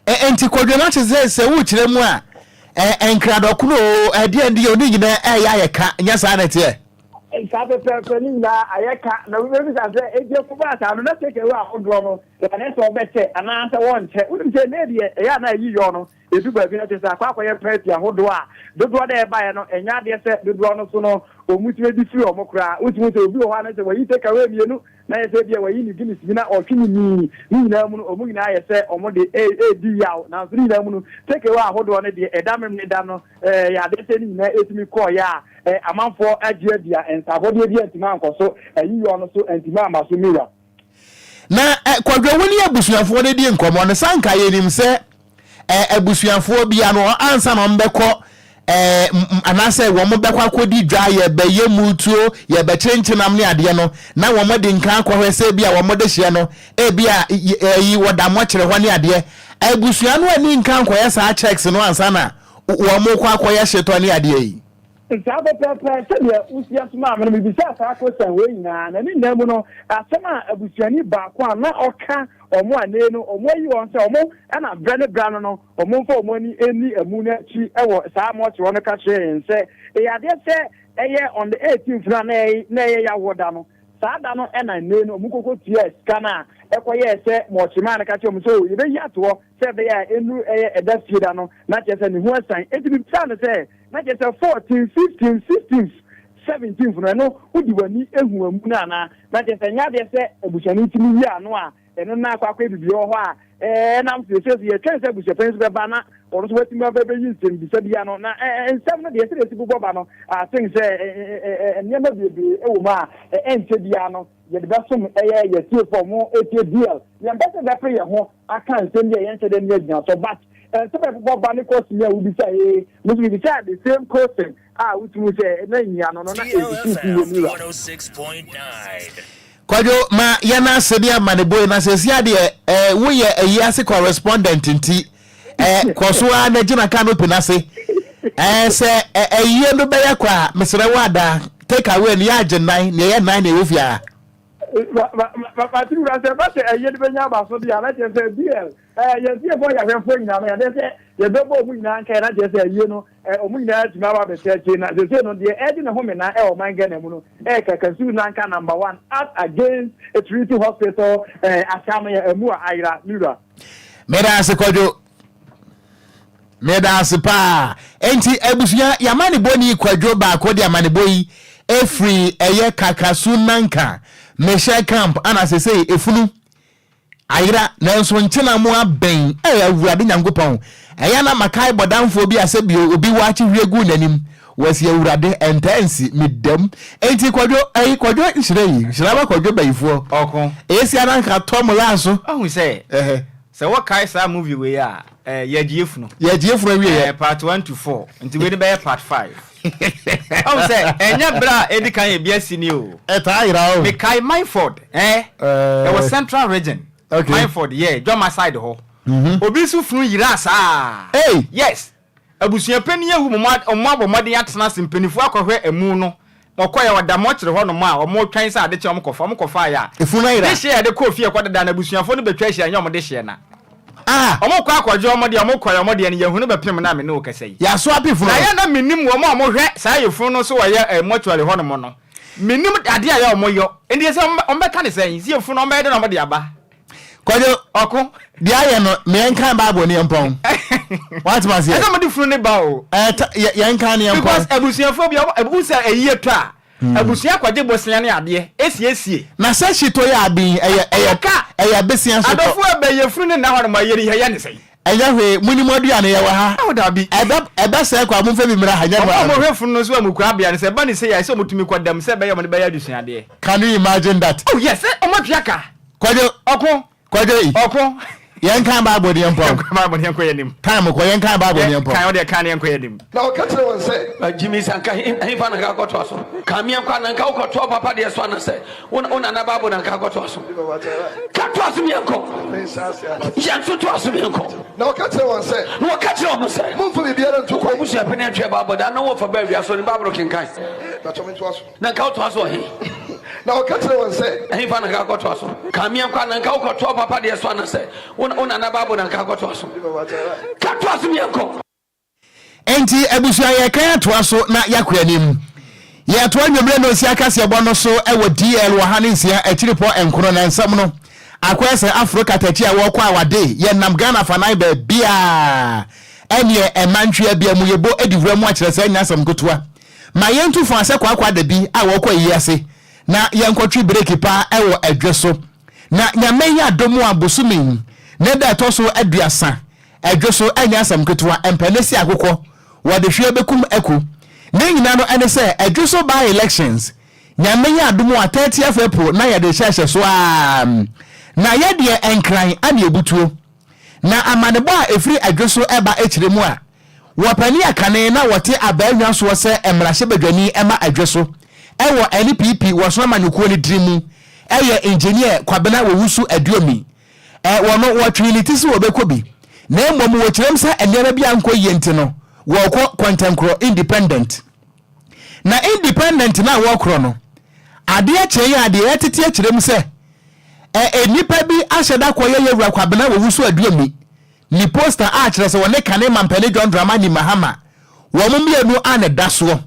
Ɛ enti Kwadwo na kyerɛ sɛ sɛ wokyerɛ mu a ɛ nkradɔkono oo ɛdeɛn deɛ ne nyinaa ɛyɛ ayɛ ka nyɛ saa na ɛteɛ? Saa pɛpɛɛpɛ ne nyinaa ayɛ ka na wobɛbisa sɛ enti ɛkɔbaa saa no na take away ahodoɔ no Ɛne sɛ wɔbɛkyɛ anaasɛ wɔnkyɛ. Wonim sɛ nnɛ deɛ ɛyɛ a na ayi yɔ no, ɛdu baabi no kyerɛ sɛ akɔ akɔyɛ party ahodoɔ a dodoɔ no a ɛbaeɛ no ɛnyɛ adeɛ sɛ dodoɔ no so no wɔtumi de firi wɔn koraa. Wotumi hu sɛ obi wɔ hɔ a na sɛ wayi take away mmienu na ayɛ sɛ ebia wayi ne Guinness bi na ɔtwe ne mii. Ne nyinaa mu no wɔn nyinaa ayɛ sɛ wɔde redi yaw. Nanso ne nyinaa mu no take away ahodoɔ no deɛ ɛda Memeneda no ɛyɛ adeɛ sɛ ne nyinaa ɛtumi kɔeɛ a amanfoɔ agye adi a nsabɔdeɛ bi antumi ankɔ so, ayi yɔ no so antumi amma so. Mira. Na Kwadwo, wo ne abusuafoɔ no di nkɔmmɔ no, sɛ anka yɛnim sɛ abusuafoɔ bi ano ansa na wɔbɛkɔ anaasɛ wɔn bɛkɔ akɔdi dwa, yɛbɛyɛ mutuo, yɛbɛkyenkyenam ne adeɛ no, na wɔn adi nkan akɔhwɛ sɛ ebi a wɔn de hyeɛ no, ebi a ɛyi wɔda mɔkyerɛ hɔ ne adeɛ. Abusua no ani nka nkɔyɛ saa checks no ansa na wɔn kɔ akɔyɛ hyetɔ ne adeɛ yi. Saa pɛpɛɛpɛ, sɛdeɛ wosia somaa me no, mebisaa saa question wei nyinaa, na ne nyinaa mu no, asɛm a abusuani baako a na ɔka wɔn a nnɛ yi no wɔayi wɔn sɛ wɔn na berɛ ne berɛ ano no wɔmfa wɔn ani nni amu no akyi wɔ saa mortuary hɔ no ka kyerɛɛ yɛn sɛ ɛyɛ adeɛ sɛ ɛyɛ on the 18th no a na ɛyɛ yawoɔ da no, saa da no na nnɛ yi no wɔkɔkɔ tuaa sika no a ɛkɔyɛɛ sɛ mortuary man no ka kyerɛɛ wɔn sɛ oh yɛbɛyi ato hɔ sɛ ɛbɛyɛ a ɛnnuru ɛyɛ ɛda fie da no na kyerɛ sɛ ne ho asiane. Enti mebisaa no sɛ Na kyerɛ sɛ fourteenth, fifteenth, sixteenth, seventeenth no, ɛno wode w'ani hu amu no anaa? Na kyerɛ sɛ ɛnyɛ adeɛ sɛ abusua no tumi yi ano a ɛno na akɔ akɔyɛ biribi wɔ hɔ a ɛnam so. Seesei yɛtwɛn sɛ abusuapanyin nso bɛba na ɔno nso watumi aba bɛyi nsɛmbisa bi ano. Na nsɛm no deɛ sɛdeɛ ɛsi bobɔ ba no, I think sɛ nneɛma bebree wɔ mu a ɛnkyɛ biara no yɛde bɛsom ɛyɛ yɛn atiefoɔ a wɔtie DL. Yɛmpɛ sɛ yɛbɛpere yɛn ho aka nsɛm bi a yɛnhyɛ da nni agyinasoɔ but nsɛm a ɛbobɔ ba ne question a wobisa ee, me nso mebisaa the same question a wotumi sɛ na nyiano no na ɛsisi yɛ mu wura. Kwadwo ma yɛn ase ne amanebɔ yi na sɛsi adeɛ eh, woyɛ ayi ase correspondent nti eh, kɔ so ara na gyina canopy no ase eh, sɛ eh, ayie no bɛyɛ kɔ a mesrɛ wo ada take away no yɛ agye nan nea ɛyɛ nan na ɛwɔ fie a. Mate wura sɛ ɛba sɛ ayie no bɛnya aba so deɛ a na kyerɛ sɛ BL eh, yɛn fiefoɔ yɛahwɛfoɔ nyinaa no yɛde sɛ yɛbɛbɔ ɔmu nyinaa nkae na kyerɛ sɛ ayie no Wɔn nyinaa atumi aba abɛhyɛ akyire na seesei no deɛ ɛregye ne home na ɛwɔ ɔman Ghana mu no ɛyɛ Kakasuo Nanka number one as against Trinity Hospital Ahyɛameɛ ɛmu a ayera me wura. Meda ase Kwadwo. Meda ase paa. Enti abusua y'amanebɔni Kwadwo baako de amanebɔ yi efiri ɛyɛ Kakasu Nanka Mehyɛ camp ana sesei efunu Ayera, nanso nkyena mo abɛn, Ei Awurade Nyankopɔn, ɛyɛ a na makae bɔdamfoɔ bi a sɛbio obi waakye hwie guu n'anim, wɔasi Awurade, ɛntaa nsi, meda mu. Enti Kwadwo, ei Kwadwo nhyira yi, nhyira ma Kwadwo bayifoɔ. Ɔko. Esi a na anka tɔ mo laa so. Wahu sɛ, sɛ wokae saa movie wei a, eh, Yɛagye Yefunu. Yɛagye Yefunu awieɛ. Eh, part one to four, nti wei no bɛyɛ part five. Wahu sɛ, ɛnyɛ berɛ a edi kan a ebi asi ni o. Ɛtaa yera o. Mekae Myford eh, ɛwɔ Central Region. Okay. Myford, yeah, Dwama side hɔ. Obi nso funu yeraa saa. Ei! Yes. Abusua panin awu ma wɔn abɔ mmɔden atena ase, mpanimfoɔ akɔhwɛ amu no. Wɔkɔeɛ, wɔda mɔkyere hɔnom a wɔretwɛn sɛ ade kye a wɔkɔfa. Wɔkɔfaeɛ a, Efunu no ayera. dehyeɛ a yɛde kɔɔ fie kɔdeda no, abusuafoɔ no bɛtwa ahyia, ɛnyɛ wɔn dehyeɛ na. Ah! Wɔkɔ akɔgye wɔn deɛ, wɔkɔeɛ, wɔn deɛ no, yɛahu no bɛpem no a me ne wo kasa yi. Yɛaso ape funu Na no. yɛ na mennim wɔn a wɔhwɛ saa yefunu no so wɔ yɛ eh, mortuary hɔnom no. Mennim adeɛ a ɛyɛ wɔn yɔ. Enti sɛ wɔbɛka no sɛn? Sɛ yefunu no, wɔbɛyɛ dɛn na wɔde aba? Kwadwo, Ɔko. deɛ ayɛ no, ma yɛnkan Bible no yɛmpɔn. Woate maseɛ? Ɛsɛ wɔde funu no ba o. Ɛɛ, ta, yɛ, yɛnkan no yɛmpɔn. Because abusuafoɔ bi, wɔn, wohu sɛ ayie tɔ a, abusua kɔgye bosea ne adeɛ, esiesie. Na sɛ hyetɔ yɛ aben, ɛyɛ, ɛyɛ, Ɛyɛ ka. ɛyɛ abesea hyetɔ. Adɔfoɔ ɛbɛ, yefunu no nna hɔ nom a, yɛ, yɛyɛ ne sɛn? Ɛnyɛ hwee, monim aduane, yɛwɔ ha. Ao dabi. Ɛbɛ, ɛbɛsɛe kwa, momfa bi mmra ha, nyɛ Wɔn a hwee. wɔhwɛ funu no nso wɔ mukuabea no, sɛ ɛba no sei a, ɛsɛ sɛ wɔtumi kɔ dam sɛ ɛbɛyɛ a wɔde bɛyɛ adesuadeɛ. Can you imagine that? Oh yes, sɛ wɔatua ka. Kwadwo. Ɔko. Kwadwo yi. Ɔko. Yɛn kan Bible ni yɛn pɔn. Yɛn kan Bible ni yɛn kɔ yɛn nim. Time kɔ yɛn kan Bible ni yɛn pɔn. Kan ɔdeɛ kan ni yɛn kɔ yɛn nim. Na ɔka kyerɛɛ wɔn sɛ. Na Jimmy sɛ anka hefa na anka akɔtoa so? Ka meɛnkɔ anaa anka wokɔtoa wo papa deɛ so anasɛ wo nana Bible na anka akɔtoa so? Ka toa so meɛnkɔ. Yɛn nso toa so meɛnkɔ. Na ɔka kyerɛɛ wɔn sɛ. Na ɔka kyerɛɛ wɔn sɛ. Mommfa biribiara ntu kwan. W'abusua panin atwerɛ Bible da na wɔfa baa awia so ne Bible kenkan. Pakyɛ mentoa so. Na anka wotoa so wɔ he? Na ɔka kyerɛɛ wɔn sɛ. Ɛhefa na anka akɔtoa so? Ka meɛnkɔ anaa anka wokɔtoa wo papa deɛ so anasɛ wo nana Bible na anka akɔtoa so? Ka toa so meɛnkɔ. Enti abusua yɛrekan atoa so na yɛakɔ anim. Yɛretoa anwummerɛ nnɔnsia kaseɛbɔ no so wɔ DL ɔha ne nsia akyiripɔ nkono na nsɛm no akɔyɛ sɛ aforo katakyi a wɔrekɔ awade yɛnam Ghana fanan baabiara ɛneɛ ɛma ntwea bia mu yɛbɔ di wura mu akyerɛ sɛ ɛnyɛ asɛm nketewa. Ma yɛntu fo asɛ kwaakwa da bi a wɔrekɔ ayi ase na yɛnkɔtwe breki paa wɔ ɛdwe so na Nyame yɛ adom a bosome yi ne da ɛtɔ so aduasa Ɛdwo so ɛnyɛ asɛm ketewa, ɛmpɛ ne se akokɔ, wɔde hweɛ bɛkum aku. Ne nyina no ɛne sɛ ɛdwo so by elections, Nyame yɛ adom a 30th April na yɛde hyɛhyɛ so aa na yɛ deɛ Nkran ana ɛbutuo. Na amanebɔ a ɛfiri ɛdwo so ɛba ɛkyerɛ mu a, wɔpani a kane na wɔte abaanwa soɔ sɛ mmarahyɛbadwani ɛma ɛdwo so ɛwɔ NPP wɔsono amanyɔkuo no tiri mu ɛyɛ Engineer Kwabena Owusu Aduomi. Ɛ, wɔ no, wɔtwee ne ti sɛ wɔbɛkɔ bi, na mmom wɔkyerɛm sɛ nneɛma bi ankɔ yie nti no, wɔrekɔ kɔntɛnkorɔ, independent. Na independent no a wɔrekorɔ no, adeɛ kyee a deɛ yɛtete akyerɛ mu sɛ, ɛ, nnipa bi ahyɛ da kɔyɛ Yɛwura Kwabena Owusu Aduomi ne poster a kyerɛ sɛ wɔne kane mampanin John Dramani Mahama, wɔn mmienu a na ɛda soɔ.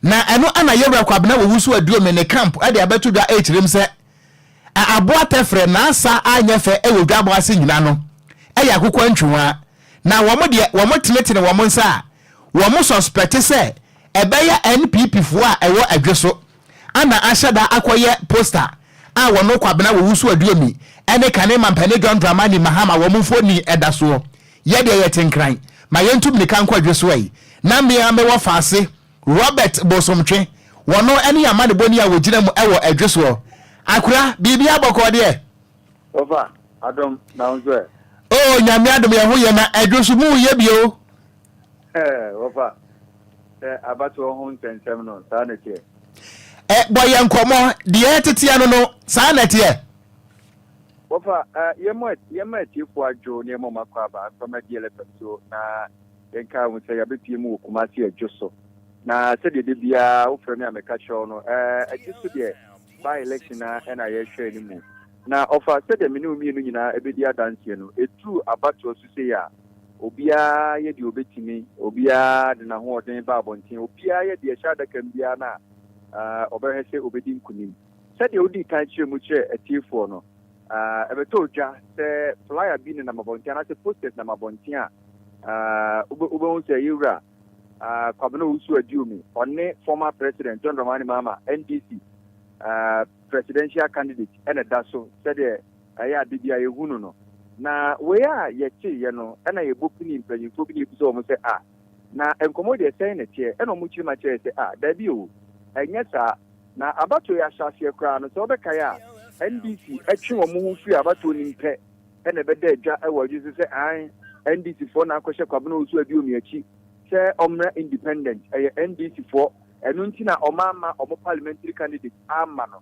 Na ɛno ana Yɛwura Kwabena Owusu Aduomi ne camp de abɛto dwa rekyerɛ mu sɛ, A Aboa tɛfrɛ n'asa anyɛ fɛ wɔ dwabɔ ase nyina no yɛ akokɔ antwiwaa na wɔn deɛ wɔn tenetene wɔn nsa a wɔn sɔspɛte sɛ ɛbɛyɛ NPP foɔ a ɛwɔ Adwe so ana ahyɛ da akɔyɛ poster a wɔn Kwabena Owusu Aduomi ne kane Mampani John Dramani Mahama wɔn mfoni da soɔ. Yɛ deɛ yɛte Nkran. Ma yɛntu mmirika nkɔ adwo so ɛ. Na me ara mewɔ faase, Robert Bosomtwe, wɔno ne amanebɔni a wɔgyina mu wɔ adwo soɔ. Akora, biribiara bɔkɔɔ deɛ? Wɔfa, adom, na wo nso ɛ? Oh, Nyame adom yɛn ho yɛ na adwo so mu yɛ bio. Ɛɛ, wɔfa, sɛ abatoɔ ho nsɛnsɛm no, saa na ɛteɛ. Ɛ, bɔ yɛn nkɔmmɔ, deɛ ɛteteɛ no no, saa na ɛteɛ. Wɔfa, ɛ, yɛmmɔ, yɛmma atiefoɔ adwo na yɛmmɔ wɔn akwaaba mfa mma DLFM so na yɛnkae wɔn sɛ yɛabɛpue mu wɔ Kumasi Adwo so. Na sɛdeɛ da biara wofrɛ me a meka kyerɛ wo no, ɛ, Adwo so deɛ by election na ɛna yɛrehwɛ no mu. Na ɔfa, sɛdeɛ me ne wo mmienu nyinaa ɛbɛdi adanseɛ no, ɛduru abatoɔ so sei a, obiara yɛ deɛ ɔbɛtumi, obiara de n'ahoɔden ba abɔnten, obiara yɛ deɛ ɛhyɛ adaka mu biara no a, ɔbɛhwɛ sɛ ɔbɛdi nkonim. Sɛdeɛ wodii kan kyerɛɛ mu kyerɛɛ atiefoɔ no, ɛbɛtɔɔ dwa sɛ flyer bi nenam abɔnten anaasɛ posters nam abɔnten a, wobɛhu sɛ yɛwura Kwabena Owusu Aduomi, ɔne former President John Dramani Mahama, NDC presidential candidate na ɛda so sɛdeɛ ɛyɛ ade bi a yɛhu no no. Na wei a yɛteeɛ no na yɛbɔ pini mpanyinfoɔ bi na yɛbisa wɔn sɛ a na nkɔmmɔ deɛ sɛn na ɛteɛ ɛna wɔn kyerɛ mu akyerɛ sɛ a daabi o ɛnyɛ saa na abatoɔ yi ahyɛaseɛ koraa no sɛ wobɛkae a NDC twe wɔn ho firi abatoɔ no mu pɛ ɛna ɛbɛda adwa wɔ adwo so sɛ ae NDC foɔ na akɔhyɛ Kwabena Owusu Aduomi akyi sɛ ɔmmra independent ɛyɛ NDC foɔ Ɛno nti na wɔamma wɔn parliamentary candidate amma no.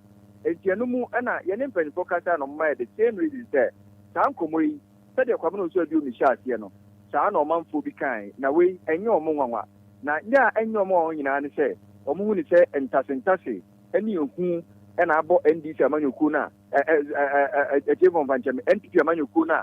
Enti ɛno mu na yɛne mpanyinfoɔ kasae na wɔma yɛ the same reason sɛ saa nkɔmmɔ yi sɛdeɛ Kwabena Owusu Aduomi hyɛɛ aseɛ no saa na ɔmanfoɔ bi kae na wei ɛnyɛ wɔn nwanwa. Na nyɛ a ɛnyɛ wɔn nwanwa nyinaa ne sɛ wɔn hu no sɛ ntasentase ne ehu na abɔ NDC amanyɔkuo no a ɛ ɛ ɛ atiefoɔ mfa nkyɛ me NPP amanyɔkuo no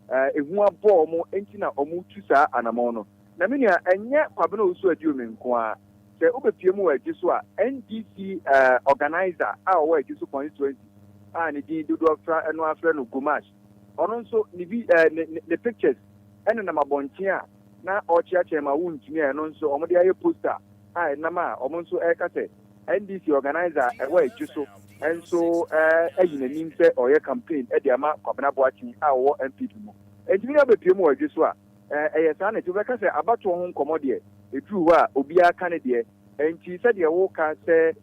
a ehu abɔ wɔn nti na wɔtu saa anamɔn no. Na me nua ɛnyɛ Kwabena Owusu Aduomi nko ara. Sɛ wobepue mu wɔ Adwo so a, NDC organiser a ɔwɔ Adwo so constituency a ne din dodoɔ fra no ara frɛ no Gomash, ɔno nso ne vi eh, ne, ne, ne pictures nenam abɔnten a na ɔrekyeakyea ma wontumi a ɛno nso wɔde ayɛ poster a ɛnam a wɔn nso ɛreka sɛ NDC organiser a ɛwɔ Adwo so nso ayi n'anim sɛ ɔreyɛ campaign de ama Kwabena Boakye a ɔwɔ NPP mu. Enti me nua wobepue mu wɔ Adwo so a, Ɛyɛ saa na ɛte. Wobɛka sɛ abatoɔ ho nkɔmmɔ deɛ, ɛduru hɔ a, obiara ka ne deɛ. Enti sɛdeɛ woka sɛ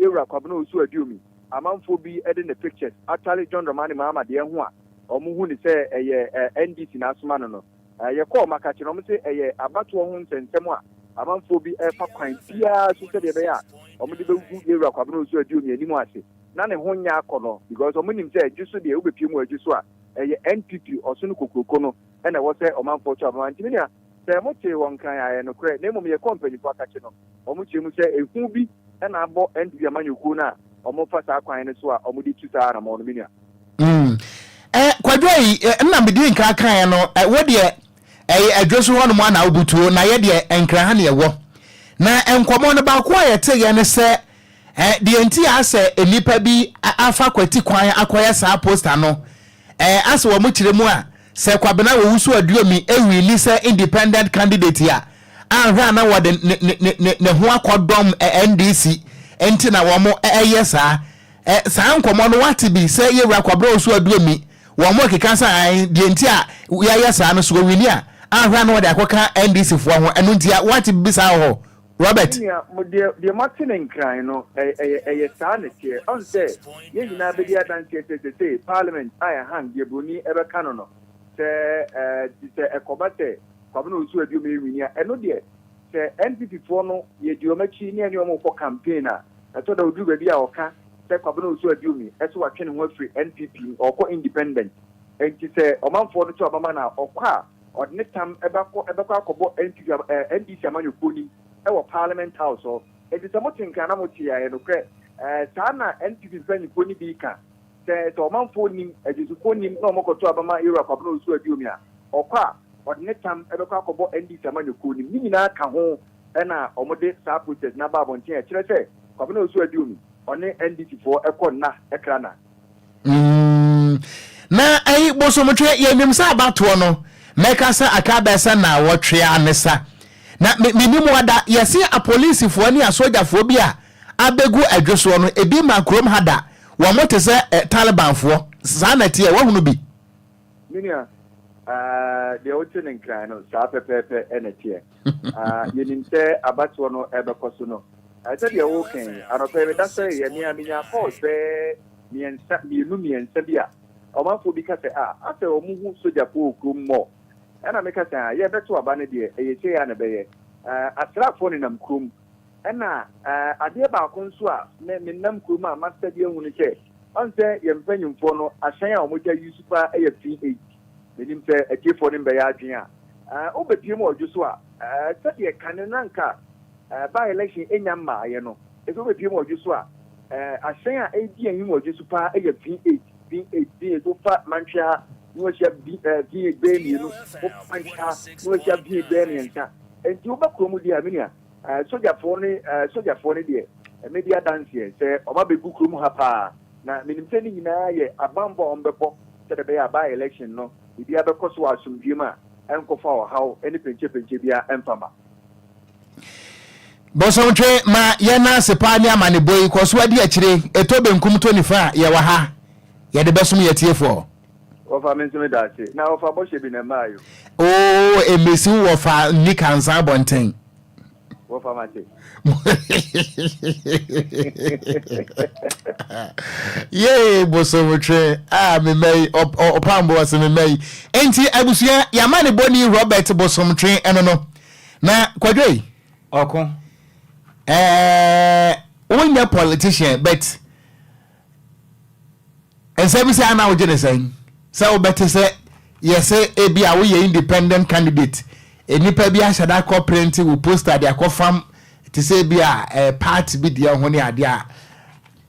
Yɛwura Kwabena Owusu Aduomi, amanfoɔ bi de ne pictures atare John Dramani Mahama deɛ ho a, wɔhu no sɛ ɛyɛ NDC na asoma no no. Yɛkɔɔ Makakye no, wɔse ɛyɛ abatoɔ ho nsɛnsɛm a amanfoɔ bi refa kwan biara so sɛdeɛ ɛbɛyɛ a wɔde bɛgu Yɛwura Kwabena Owusu Aduomi anim ase na ne ho nyɛ akɔnnɔ because wɔnim sɛ Adwo so deɛ, wobɛpue mu wɔ Adwo so a, ɛyɛ NPP ɔsono kokuroko no. na ɛwɔ sɛ ɔmanfoɔ to aba ma. Nti me nua, sɛ motee wɔ Nkran a, ɛyɛ nokorɛ, na mmom yɛkɔɔ mpanyimfoɔ akakye no, wɔkyerɛ mu sɛ ehu bi na abɔ NPP amanyɔkuo no a wɔfa saa kwan no so a wɔde tu saa anamɔn no, me nua. Mm. Eh, Kwadwo yi, eh, nna medi nka kaeɛ no, eh, wo deɛ ɛyɛ eh, adwo so hɔnom a na wobutuo, na yɛ deɛ Nkran ha ne ɛwɔ. Na nkɔmmɔ no baako a yɛteeɛ ne sɛ, eh, deɛ nti a sɛ nnipa bi afa kwati kwan akɔyɛ saa poster no, eh, asɛ wɔn kyerɛ mu a, Sɛ Kwabena Owusu Aduomi winni sɛ independent candidate a, anhwɛ a na wɔde ne ne ne ne ne ho akɔdɔm NDC nti na wɔn ɛyɛ saa. Ɛ saa nkɔmmɔ no wate bi sɛ Yɛwura Kwabena Owusu Aduomi wɔn rekeka sɛ ae deɛ nti a yɛayɛ saa no so ɔwini a anhwɛ a na wɔde akɔka NDC foɔ ho ɛno nti a wate bibi saa wɔ hɔ Robert? Me nua, mo deɛ, deɛ moate no nkran no, ɛyɛ, ɛyɛ saa na ɛteɛ. Ɔn sɛ, yɛn nyinaa bɛdi adanseɛ sɛ seesei Parliament a ɛhan deɛ buroni bɛka no no, sɛ, ɛɛ, sɛ ɛkɔba sɛ Kwabena Owusu Aduom ɛnwini a, ɛno deɛ, sɛ NPP foɔ no, yɛdi wɔn akyi ne yɛne wɔn rekɔ campaign a, ɛtɔ da ɔduru baabi a ɔka sɛ Kwabena Owusu Aduomi sɛ watwe ne ho afiri NPP mu, ɔrekɔ independent. Enti sɛ ɔmanfoɔ no to aba ma no a, ɔkɔ a, Ɔde ne tam bɛkɔ bɛkɔ akɔbɔ NPP ama ɛɛ NDC amanyɔkuo nim wɔ Parliament House hɔ. Enti sɛ mote nka na mote a, ɛyɛ nokorɛ. Ɛɛ saa na NPP mpanyinfoɔ no bi ka. Sɛ sɛ ɔmanfoɔ nnim, adwusifoɔ nnim na wɔkɔto aba ma Yewura Kwabena Owusu Aduomi a, ɔkɔ a, ɔde ne tam bɛkɔ akɔbɔ NDC amanyɔkuo nim. Ne nyinaa ka ho na wɔde saa protest no aba abɔnten a ɛkyerɛ sɛ Kwabena Owusu Aduomi, ɔne NDC foɔ kɔ nna kra nna. Mm, na ɛyi bosomtwe yɛnim sɛ abatoɔ no mɛka sɛ aka bɛɛ sɛ naawɔtwe a ne sa na menim ada yɛse apolisifoɔ ne asogyafoɔ bi a abɛgu adwo soɔ no ebi ma kurom ha da wɔn te sɛ eh, Talibanfoɔ saa na ɛteɛ wahunu bi. Menua. Ah, deɛ wote no nkran no, saa pɛpɛɛpɛ na ɛteɛ. Ah, yɛnim sɛ abatoɔ no ɛbɛkɔ so no. Ah, sɛdeɛ woka yi, anɔpa yi meda sɔreeɛ, me a menyaa calls bɛyɛ mmiɛnsa, mmienu mmiɛnsa bi a ɔmanfoɔ bi ka sɛ, ah, asɛ wɔn hu sogyafoɔ wɔ kurom mmɔ. Ɛna meka sɛ, ah, yɛbɛto aba no deɛ, ɛyɛ sei ara na ɛbɛyɛ. Ah, asraafoɔ nenam kurom. Ɛna ah, adeɛ baako nso a me menam kurom a mastadi ahu ne sɛ, Ɔn sɛ yɛn mpanyimfoɔ no ahyɛn a wɔn gya use paa yɛ V8. Menim sɛ atiefoɔ no mbɛyɛ adwene a wobɛpie mu ɔdwo so a sɛdeɛ kane no na nka by election nnya mmaeɛ no sɛ wobɛpie mu ɔdwo so a ahyɛn a ɛredi ahim wɔ ɔdwo so paa yɛ V8, V8, V8 wofa Mantwea ha na wahyia V8 bɛyɛ mmienu, wofa Mantwea ha na wahyia V8 bɛyɛ mmiɛnsa. Nti woba kurom deɛ a me nua Sogyafoɔ no sogyafoɔ no deɛ, mɛdi adanseɛ sɛ wɔabɛgu kurom ha paa, na menim sɛ ne nyinaa yɛ abanbɔ a wɔbɛbɔ sɛdeɛ ɛbɛyɛ a by election no biribiara bɛkɔ so wɔ asomdwoeɛ mu a ɛnkɔfa ɔhaw ne penkyɛpenkyɛ biara ɛmfa mma. Bosomtwe ma yɛn nan ase paa ne amanebɔ yi kɔ so adi akyire, ɛtɔ benkum tɔ nifa a, yɛwɔ ha, yɛde bɛsom yɛn atiefoɔ. Wɔfa me nso meda ase. Na wɔfa bɔhyɛ bi na ɛmaa yo. Oo emesi wo wɔfa nni kansa abɔnten. Wɔfa mate. Yee bosomtwe a mema yi ɔpambo ɔse mema yi. Enti abusua yɛama ne bɔni Robert bosomtwe ɛno no. Na kwadwo yi. Ɔko. Ɛɛ wonyɛ politician but. Nsɛm bi saa na wogye ne sɛn? Sɛ wobɛte sɛ yɛsɛ ebi a woyɛ independent candidate, nnipa bi ahyɛ da akɔ print wo poster de akɔfam te sɛ ebi a eh, party bi deɛ ho ne adeɛ a.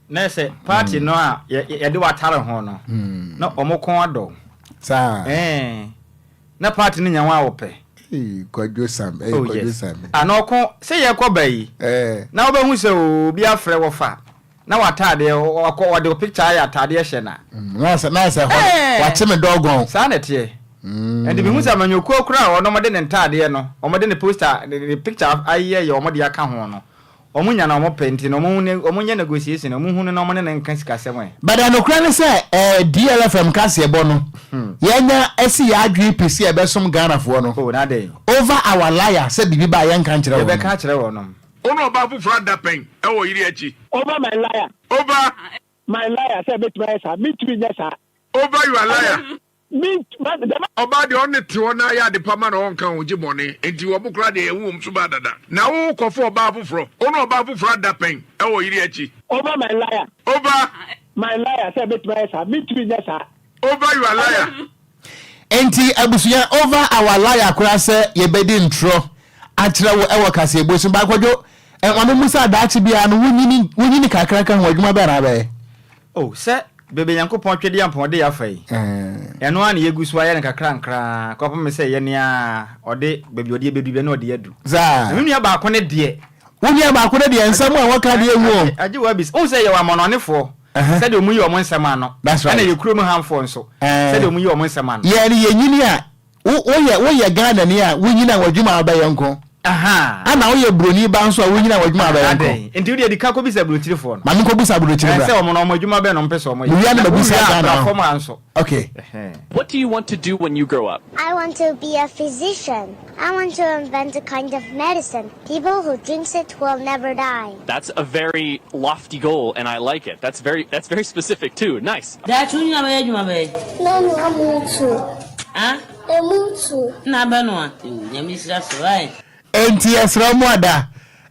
Na sɛ party no a yɛde watare ho no, hmm. na wɔn kɔn adɔ. Saa. Ɛɛ na party no nya wɔn a wɔpɛ. Ee Kwadwo Sam, ee oh, Kwadwo Sam. Ana ɔko sɛ yɛkɔ ba yi. Eh. Na wobɛhu sɛ obi afrɛ wɔfa. Na w'ataadeɛ wakɔ wɔde wo picture ayɛ ataadeɛ hyɛ na. Mm, na sɛ na sɛ hɔ wakye me dɔgɔn. Saa na ɛteɛ. Mm. Ɛnti mehu sɛ amanyɔkuo koraa a wɔn de ne ntaadeɛ no wɔn de ne poster ne ne picture ayɛ yɛ wɔn de aka ho no wɔn nya na wɔn pɛ nti no wɔn ne wɔn nyɛ negotiation wɔn hu no na wɔn ne no nka sikasɛm ɛ. But nokorɛ ne sɛ eh, DLFM kaseɛbɔ no yɛnya asi yɛn adwene pi sɛ yɛbɛsom Ghanafoɔ no Oh, na dɛn? over our liar sɛ biribi ba a yɛnka nkyerɛ wɔn. Yɛbɛka akyerɛ wɔnom. Wo ne ɔbaa foforɔ ada pɛn wɔ yere akyi. Over my liar. Over. My liar sɛ mɛtumi ayɛ saa mentumi nyɛ saa. Over your liar. Ɔbaa deɛ ɔne te hɔ na ayɛ ade pa ma na ɔnka ho gye bɔne nti wɔn koraa deɛ yɛn ho wɔn suban dada na wo kɔfa ɔbaa foforɔ wo ne ɔbaa foforɔ ada pɛn wɔ yere akyi. Over my liar. Over. My liar sɛ mɛtumi ayɛ saa mentumi nyɛ saa. Over your liar. Enti abusua over our liar koraa sɛ yɛbɛdi ntorɔ akyerɛ wo ɛwɔ kaseɛbɔ su ba Kwadwo eh, ma me musa daakye biara no wonyini wonyini kakra ka ho adwuma bɛn na abɛyɛ? Oh sɛ baabi a Nyankopɔn Twedeampɔn de yɛ afa yi, ɛno ara na yɛgu so ayɛ no nkakrankra kɔpem sɛ yɛn ara ɔde baabi a ɔde yɛ bɛdu biara na ɔde yɛ adu. Saa. Na me nua baako no deɛ. Wo nua baako no deɛ nsɛm a wɔka deɛ ngu o. Agye wabisa. Wohu sɛ yɛwɔ amɔnɔnefoɔ. Sɛdeɛ wɔyi wɔn nsɛm ano. That's right. Ɛna yɛ kurom hanfoɔ nso. Sɛdeɛ wɔyi wɔn nsɛm ano. Yɛn no yɛnyini a, wo woyɛ woyɛ Ghanani a wonyini a w'adwuma a wobɛyɛ nko. Ana woyɛ buroni ba nso a wonyini a w'adwuma a wobɛyɛ nko. Adɛn nti wodeɛ di ka kɔbisa aburokyirefoɔ no. Ma menkɔbisa aburokyire bra. Sɛ wɔn no wɔn adwuma bɛn na wɔpɛ sɛ wɔyɛ. Mewia na mabisa Wowie a Ghana bra ho. fam ha nso. Okay. What do you want to do when you grow up? I want to be a physician. I want to invent a kind of medicine. People who drinks it will never die. That's a very lofty goal and I like it. That's very that's very specific too. Nice. Daakye wo nyina bɛyɛ adwuma bɛn? Mɛnoa mutu. Ah? Emutu. Nna abɛnoa? Ew, Nyame nhyira so, ae. Enti yɛsrɛ mo ada,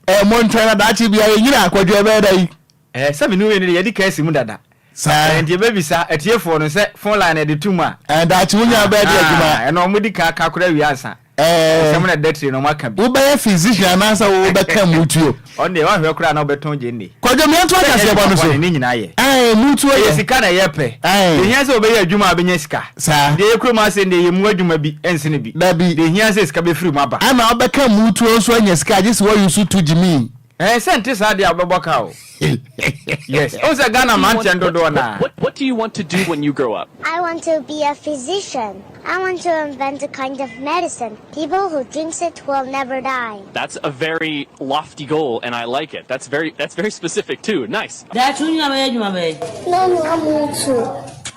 eh, montwɛn na daakye biara yɛnyini a, Kwadwo ɛbɛyɛ dɛn? Eh, sɛ me ne wo mmienu de yɛadi kan asi mu dada. Saa. Eh, nti yɛbɛbisa atiefoɔ no sɛ phone line no yɛde to mu a. Eh, daakye wo nua bɛyɛ de adwuma. Ah, ɛno wɔn di kan ka koraa wie ansa. Eh, Nsɛm na ɛda tire no wɔn aka bi. Wobɛyɛ physician anaasɛ wobɛka mutuo? Ɔno deɛ woanhwɛ koraa na wobɛtɔn gyeene. Kwadwo meɛnto akaseɛbɔ no Sɛ so. ɛnyɛ adwuma bɔne ne nyinaa yɛ. Eh, mutuo Ɛyɛ yɛ. sika na ɛyɛ pɛ. Eh. Deɛ ɛhia sɛ wobɛyɛ adwuma a wobɛnya sika. Saa. Deɛ ɛyɛ kurom ha sei deɛ yɛmmu adwuma bi ɛnsene bi. Dabi. Deɛ ɛhia sɛ sika bɛfiri mu aba. Ɛna wobɛka mutuo nso anya sika gye sɛ woayi so to gyimii. Ɛɛ sɛ nte saa deɛ a wobɛbɔ ka o. Yes. Wohu sɛ Ghana mmeranteɛ no dodoɔ no ara. What do you want to do when you grow up? I want to be a physician. I want to invent a kind of medicine. People who drinks it will never die. That's a very lofty goal and I like it. That's very that's very specific too. Nice. Daakye wo nyina bɛyɛ adwuma bɛn? Mɛnoa mutu.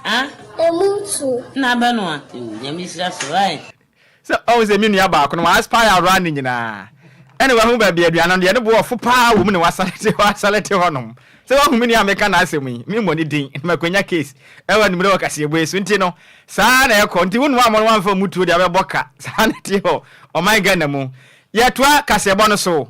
Ah? Emu tuo. Na abɛnoa. Yoo Nyame nhyira so wai. Sɛ ɔhu sɛ me nua baako no wa-aspire around ne nyinaa ɛna wahu baabi aduane no deɛ ne bo ɔfo paa wɔ mu na wasalete wasalete hɔnom. Sɛ wahu me nua a meka n'asɛm yi, memmɔ ne din na makonya case ɛwɔ anummerɛ wɔ kaseɛbɔ yi so nti no saa na ɛkɔ nti wonoa mmɔ no wamfa mu tuo deɛ wobɛbɔ ka. Saa na ɛteɛ wɔ ɔman Ghana mu. Yɛtoa kaseɛbɔ no so.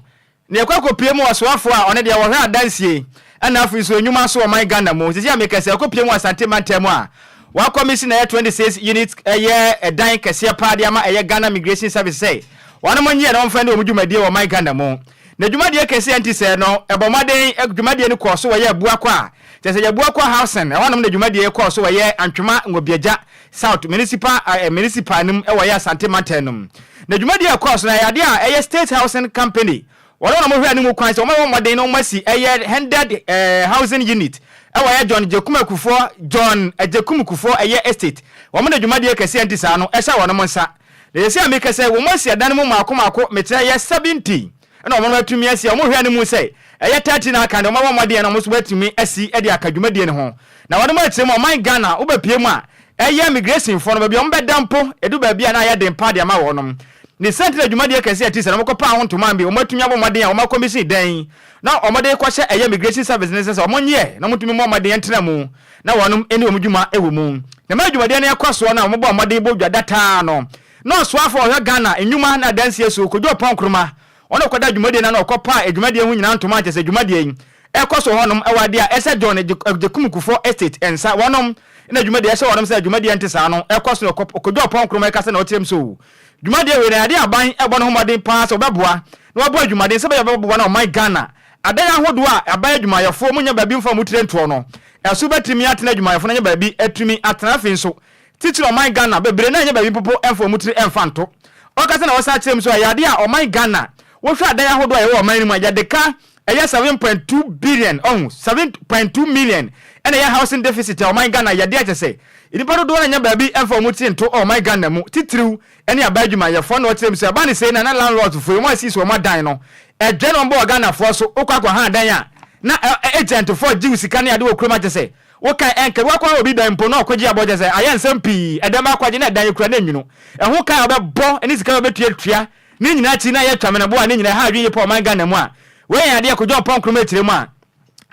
Na yɛkɔ akɔpue mu ɔsoafoɔ a ɔno deɛ ɔhwɛ adansie ɛna afei nso nnwuma so wɔ ɔman Ghana mu. Sisi a meka sɛ ɔkɔpue mu wɔ Asante mantam mu a wakɔmisi na ɛyɛ 26 units ɛyɛ ɛdan kɛseɛ paa de ama ɛyɛ Ghana Migration Service sɛ wɔnom nyɛ na wɔmfa ndi wɔn dwumadie wɔ ɔman Ghana mu. Na dwumadie kɛseɛ nti sɛɛ no ɛbɔ mmɔden dwumadie no kɔɔ so wɔ yɛ Abuakwa a kyerɛ sɛ yɛ Abuakwa Housing ɛhɔnom na dwumadie kɔɔ so wɔ yɛ Antwoma Ngobiagya South Municipal eh, Municipal no mu wɔ yɛ Asante mantam no mu. Na dwumadie a ɛkɔɔ so no ɛyɛ adeɛ a ɛyɛ State Housing Company wɔn na wɔhwɛ anim kwan sɛ wɔbɛbɔ mmɔden na wɔasi ɛyɛ 100 eh, housing unit ɛwɔ ɛyɛ John Gyekum Akufoɔ John Agyekum Kufoɔ ɛyɛ estate wɔn na dwumadie kɛseɛ nti saa no ɛhyɛ wɔn nsa. Na yɛsi a meka sɛ wɔn asi ɛdan no mu mmaako mmaako mekyerɛ ɛyɛ 70 ɛna wɔn atumi asi a wɔhwɛ anim sɛ ɛyɛ 30 na aka deɛ wɔabɔ mmɔden na wɔn nso wɔatumi asi de aka dwumadie no ho. Na wɔn akyerɛ mu ɔman Ghana wobɛpie mu a ɛyɛ migration foɔ no baabi a wɔbɛda mpo ɛdu baabi a na ayɛ den paa de ama wɔnom. Ne sɛ nti na dwumadie kɛseɛ a ɛte sɛ na wɔkɔpaa ho ntoma bi wɔn atumi abɔ mmɔden a wɔn akɔmisi dan na wɔde rekɔhyɛ ɛyɛ migration service no nsa sɛ wɔn nyɛ na wɔntumi mmɔ mmɔden ntena mu na wɔnom ɛni wɔn dwuma wɔ mu. Na mmerɛ dwumadie no ɛkɔ soɔ no a wɔbɔ mmɔden bɔ dwa dataa no na ɔsoafoɔ a ɔhwɛ Ghana nnwuma ne adansie so Kojo Oppong Nkrumah ɔno ɔkɔda dwumadie no ano ɔkɔpaa dwumadie ho nyinaa ntoma kyerɛ sɛ dwumadie yi ɛkɔ so hɔnom wɔ adeɛ a ɛsɛ John Agyekum Kufuor Estate nsa wɔnom na dwumadie ɛhyɛ wɔnom sɛ dwumadie ɛnte saa no ɛkɔ so na Kojo Oppong Nkrumah ɛkasa na ɔkyerɛ mu so dwumadie wei na adeɛ aban ɛbɔ ne ho mmɔden paa sɛ wɔbɛboa na wɔabɔ adwumaden sɛ bɛyɛ wɔbɛboa na ɔman Ghana adan ahodoɔ a aban adwumayɛfoɔ mu nya baabi mfa wɔn tire ntoɔ no ɛso bɛtumi atena adwumayɛfoɔ no anya baabi atumi atena afei nso Titiri ɔman Ghana bebree no anyɛ baabi mpopo mfa wɔn tiri mfa nto. Ɔkasa na wɔsan kyerɛ mu nso ɛyɛ adeɛ a ɔman Ghana wohwɛ adan ahodoɔ a ɛwɔ ɔman no mu a yɛde ka ɛyɛ 7.2 billion ɔho 7.2 million ɛna ɛyɛ housing deficit a ɔman Ghana yɛde akyɛ sɛ nnipa dodoɔ no anya baabi mfa wɔn tiri nto ɔman Ghana mu titiriw ɛne aban adwumayɛfoɔ na ɔkyerɛ mu sɛ ɛba ne sei na na landlords foɔ yi wɔn asisi wɔn adan no ɛdwɛ na wɔn bɔ wɔ Ghanafoɔ so wokɔ akɔha adan a na agent foɔ gye wo sika ne ade wɔ kurom akyɛ sɛ Wokae ɛnka bi wakɔha obi dan mpo na ɔkɔgye abɔ kyɛ sɛ ayɛ nsɛm pii ɛdan baako agye na ɛdan ekura na enwunu ɛho ka a ɔbɛbɔ ne sika a ɔbɛtua tua ne nyinaa akyi na ayɛ twamenabo a ne nyinaa ɛha adwene yie pa ɔman Ghana mu a wei yɛ adeɛ Kojo Oppong Nkrumah akyire mu a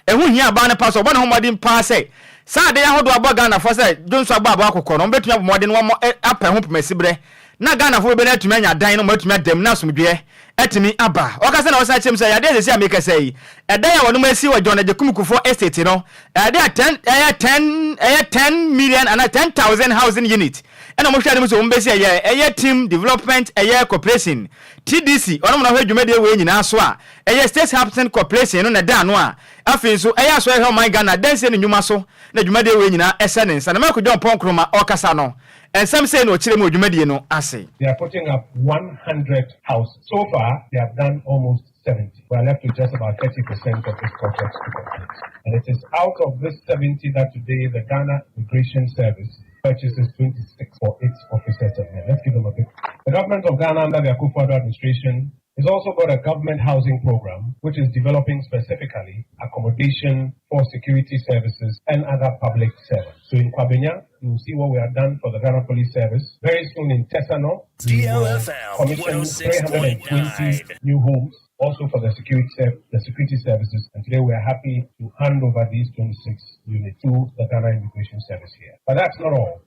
ɛho hia abaa no pa sɛ ɔbɔ ne ho mmɔden paa sɛ saa adeɛ ahodoɔ abɔ Ghanafoɔ sɛ dwonsɔ abɔ aboa akokɔ no wɔbɛtumi abɔ mmɔden wɔn apɛ ho pomasiberɛ na Ghanafoɔ bebree no atumi anya adan na wɔatumi ada mu na asomdwoeɛ atumi aba. Ɔkasa na ɔsan kyerɛ mu sɛ yadeɛ a seesei a merekasa yi, ɛdan a wɔnom asi wɔ John Agyekum Kufuor Estate no, ɛyɛ a ten, ɛyɛ ten, ɛyɛ ten million anaa 10,000 housing unit ɛna wɔhwɛ anim sɛ wɔbɛsi ɛyɛ ɛyɛ Team Development ɛyɛ Corporation, TDC, wɔnom na wɔhwɛ dwumadie wei nyinaa so a ɛyɛ State Housing Corporation no na ɛda ano a afei nso ɛyɛ asɔre ɛhwɛ ɔman Ghana adansie ne nnwuma so na dwumadie wei nyinaa ɛhyɛ ne nsa. Na Mark John Paul Nkrumah ɔrekasa no, Nsɛm sei na ɔkyerɛ mu wɔ dwumadie no ase. They are putting up 100 houses. So far, they have done almost 70. We are left with just about 30% of this project to complete. And it is out of this 70 that today the Ghana Immigration Service purchases 26 for its officers and men. Let's give them a big. The government of Ghana under the Akufo-Addo administration has also got a government housing program which is developing specifically accommodation for security services and other public servants. So in Kwabenya, you will see what we have done for the Ghana Police Service. Very soon in Tesano, we will commission 320 new homes also for the security, the security services. And today we are happy to hand over these 26 units to the Ghana Immigration Service here. But that's not all.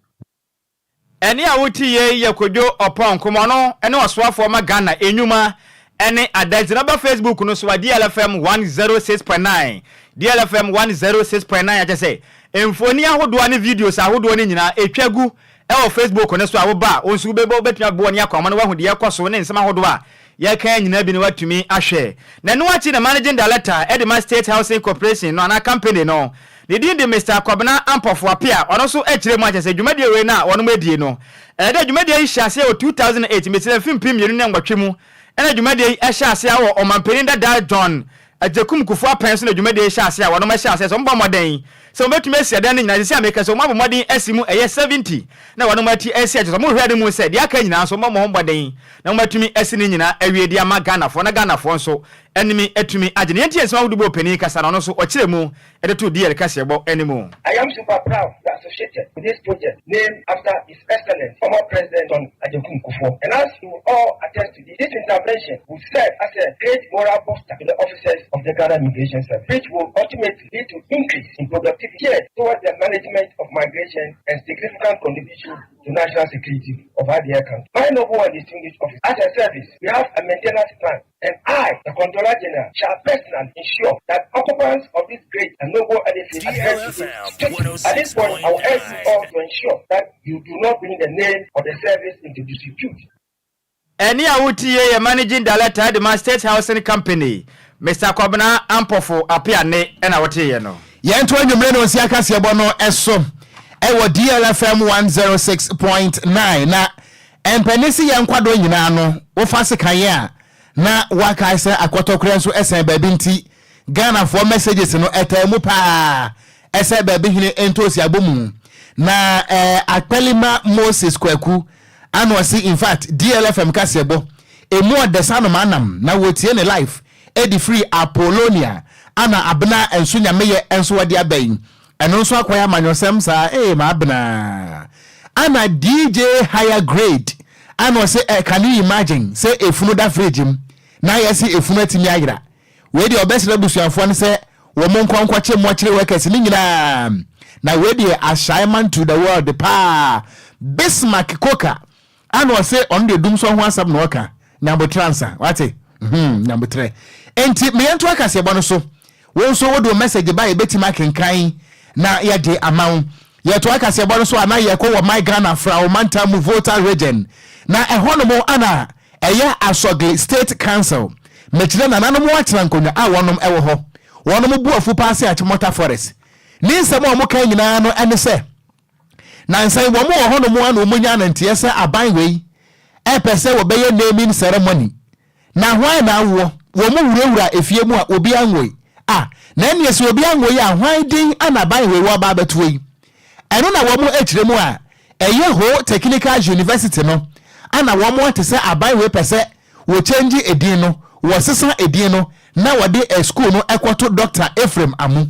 Ɛnne a wote yei yɛ Kojo Oppong Nkrumah, ɔno ne ɔsoafoɔ ma Ghana Nnwuma ne Adansi. Na ba Facebook no so a, DLFM 106.9, DLFM 106.9 akyɛ sɛ mfoni ahodoɔ ne videos ahodoɔ no nyinaa ɛtwa gu wɔ Facebook no so a woba a wo nso wobɛbɔ wobɛtumi abɔ w'ani akɔ ama no woahu deɛ ɛkɔ so ne nsɛm ahodoɔ a yɛka nyinaa bi no woatumi ahwɛ. Na ɛno akyi na Managing Director de ma State Housing Corporation no anaa company no Ne din de Mister Kwabena Ampofo Appiah, ɔno nso kyerɛ mu akyɛ sɛ dwumadie wei no a wɔnom adie no, ɛyɛ dɛ dwumadie yi hyɛɛ aseɛ wɔ 2008, mesrɛ mfe 2008 mu ɛna dwumadie yi hyɛɛ aseɛ wɔ Ɔmanpanin dada John Agyekum Kufuor apɛn so na dwumadie yi hyɛɛ aseɛ a wɔnom hyɛɛ aseɛ sɛ wɔbɔ mmɔden sɛ wɔbɛtumi asi ɛdan no nyinaa, seesei a meka sɛ wɔn abɔ mmɔden asi mu ɛyɛ 70 na wɔnom ati asi akyɛ sɛ wɔn hwɛ no mu sɛ deɛ aka nyinaa nso wɔbɔ wɔn ho mmɔden na wɔatumi asi ne nyinaa awie de ama Ghanafoɔ na Ghanafoɔ nso. anim atumi agye no. Yɛntie nsɛm ahodoɔ bi a ɔpanin kasa na ɔno nso ɔkyerɛ mu de too DL kaseɛbɔ anim. I am super proud to be associated with this project named after His Excellence former President John Agyekum Kufuor and as you will all attest to this, this intervention will serve as a great moral booster to the officers of the Ghana Immigration Service which will ultimately lead to increase in productivity geared towards the management of migration and significant contribution to national security of our dear country. My noble and distinguished officers, as a service, we have a maintenance plan and I, the Controller General, shall personally ensure that occupants of this great and noble edifice adhere to it strictly. At this point, I will urge you all to ensure that you do not bring the name of the service into disrepute. Ɛnne a wote yei yɛ Managing Director de ma State Housing Company, Mister Kwabena Ampofo Appiah nne na woteeɛ no. Yɛnto anwummere no nsi akaseɛbɔ no so wɔ DLFM 106.9 na mpanin se yɛn nkwadɔ nyinaa no wofa sekan a na woakae sɛ akɔtɔkorɛ nso sɛn baabi nti Ghanafoɔ messages no ɛtaa mu paa ɛsɛ baabi hene ntoosi abɔ mu na eh, Akpelima Moses Kwaku Ana ɔse infact DLFM kaseɛbɔ emu ɔdɛ saa nom anam na wɔtie ne life ɛdi firi Apollonia ana Abena nso nyameyɛ nso wɔde aba yi ɛno nso akɔyɛ amanyɔsɛm saa ee m'Abena ana DJ higher grade ana ɔse eh, can you imagine sɛ efunu da fridge mu na yɛse efunu atumi ayera Wei deɛ ɔbɛsrɛ abusuafoɔ no sɛ wɔn nkɔ nkɔkye mɔkyere workers no nyinaa. Na wei deɛ ahyɛaman to the world paa. Bismarck Koka ana ɔse ɔno deɛ dumsɔ ho asɛm na ɔka. Nyabotrɛ ansa wate? Hmm, nyabotrɛ. Enti meyɛnto akaseɛbɔ no so. Wo nso wode wo message ba a yɛbɛtumi akenkan na yɛde ama wo. Yɛtoa kaseɛbɔ no so a na yɛkɔ wɔ My Ghana Frao mantam mu Volta Region. Na ɛhɔnom ana Ɛyɛ Asogli State Council. Mekyerɛ nananom atena nkonnwa a wɔnom wɔ hɔ. Wɔnom bo afu paa sɛ Achimota Forest. Ne nsɛm a wɔn kae nyinaa no ne sɛ, nansa yi wɔn wɔ hɔnom a na wɔn nyaa no nteɛ sɛ aban wei ɛpɛ sɛ wɔbɛyɛ naming ceremony. Na hwan na awoɔ? Wɔn wurawura efie mu a obiara nwoe. Ah, na ɛneɛ sɛ obiara nwoe a hwan din na aban wei wɔba abɛtoɔ yi? Ɛno na wɔn kyerɛ mu a ɛyɛ Ho Technical University no ana wɔn ate sɛ aban wei pɛ sɛ wɔ change edin no, wɔ sesa edin no na wɔde school no kɔto Doctor Ephraim Amu.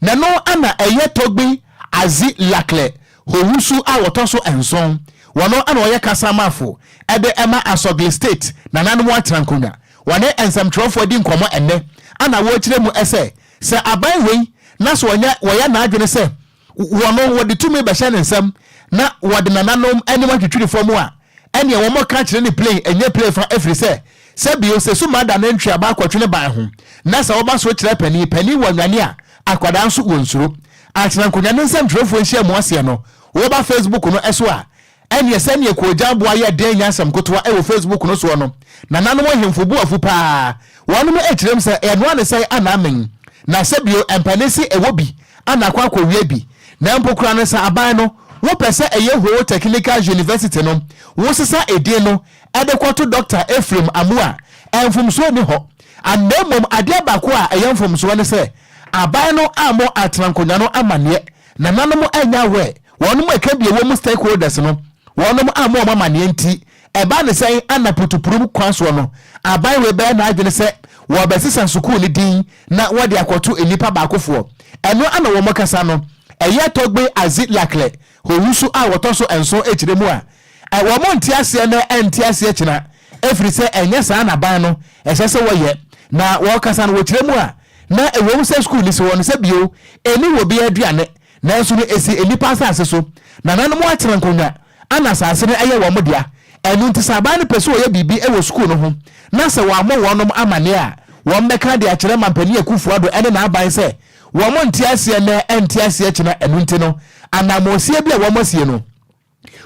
Na ɛno ana ɛyɛ Togbi Azi Laklɛ Howusu a wɔtɔ so nson, wɔno ana ɔyɛ kasamafo de ma Asogli State nananom atena nkonnwa. Wɔne nsɛmtwerɛfoɔ adi nkɔmmɔ ɛnnɛ ana wɔrekyerɛ mu sɛ Sɛ aban wei na sɛ ɔnyɛ wɔyɛ n'adwene sɛ wɔ no wɔde tumi bɛhyɛ ne nsam na wɔde nananom anim atwitwiri fam a, ɛneɛ wɔn ka kyerɛ no plane ɛnyɛ plane fa ɛfiri sɛ sɛ bio sɛ suma da ne ntweaba akɔtwe ne ban ho na sɛ wɔba so kyerɛ panin panin wɔ nnwane a akwadaa nso wɔ nsuro. Atenankonnwa ne nsɛmtwerɛfoɔ nhyiamu aseɛ no woba Facebook no so a Ɛneɛ sɛdeɛ koogyan boa yɛ den nyɛ asɛm kotoa wɔ Facebook no soɔ no, nananom ahemfo bo afu paa. Wɔnom kyerɛm sɛ ɛnoa ne sɛn ana amen. Na sɛ bio mpanin se ɛwɔ bi ana akɔ akɔwia bi. Na mpo koraa no sɛ aban no wo pɛ sɛ ɛyɛ Ho Technical University no wo sesa edin no de kɔto Doctor Ephraim Amoah a, mfomsoɔ nni hɔ. Na mmom adeɛ baako a ɛyɛ mfomsoɔ ne sɛ aban no ammɔ Atenankonnwa no amaneɛ. Nananom annya aware Wɔnom a ɛka bi a ɛwɔ mu stakeholders no, wɔnom ammɔ wɔn amaneɛ nti, ɛbaa ne sɛn ana putupurum kwan soɔ no, aban wei bɛyɛ n'adwene sɛ wɔrebɛsesa sukuu no din na wɔde akɔto nnipa baakofoɔ. Ɛno ana wɔn kasa no, ɛyɛ Togbe Azi Laklɛ Howusu a wɔtɔ so nson kyerɛ mu a, wɔn nte aseɛ nnɛ ɛnte aseɛ kyena, ɛfiri sɛ ɛnyɛ saa na aban no ɛsɛ sɛ wɔyɛ. Na wɔkasa no wɔkyerɛ mu a, na ɛwom sɛ sukuu no si hɔ no sɛ bio, ɛnni wɔ biara aduane, Nanso no esi nnipa asase so. Nananom atena nkonnwa a na asase no yɛ wɔn dea. Ɛno nti sɛ aban no pɛ sɛ wɔyɛ biribi wɔ sukuu no ho na sɛ wɔammɔ wɔnom amanneɛ a, wɔbɛka de akyerɛ Mampanin Akuffo Addo ne n'aban sɛ wɔn nte aseɛ nnɛ nte aseɛ kyena. Ɛno nti no anammɔnsie bi a wɔasie no,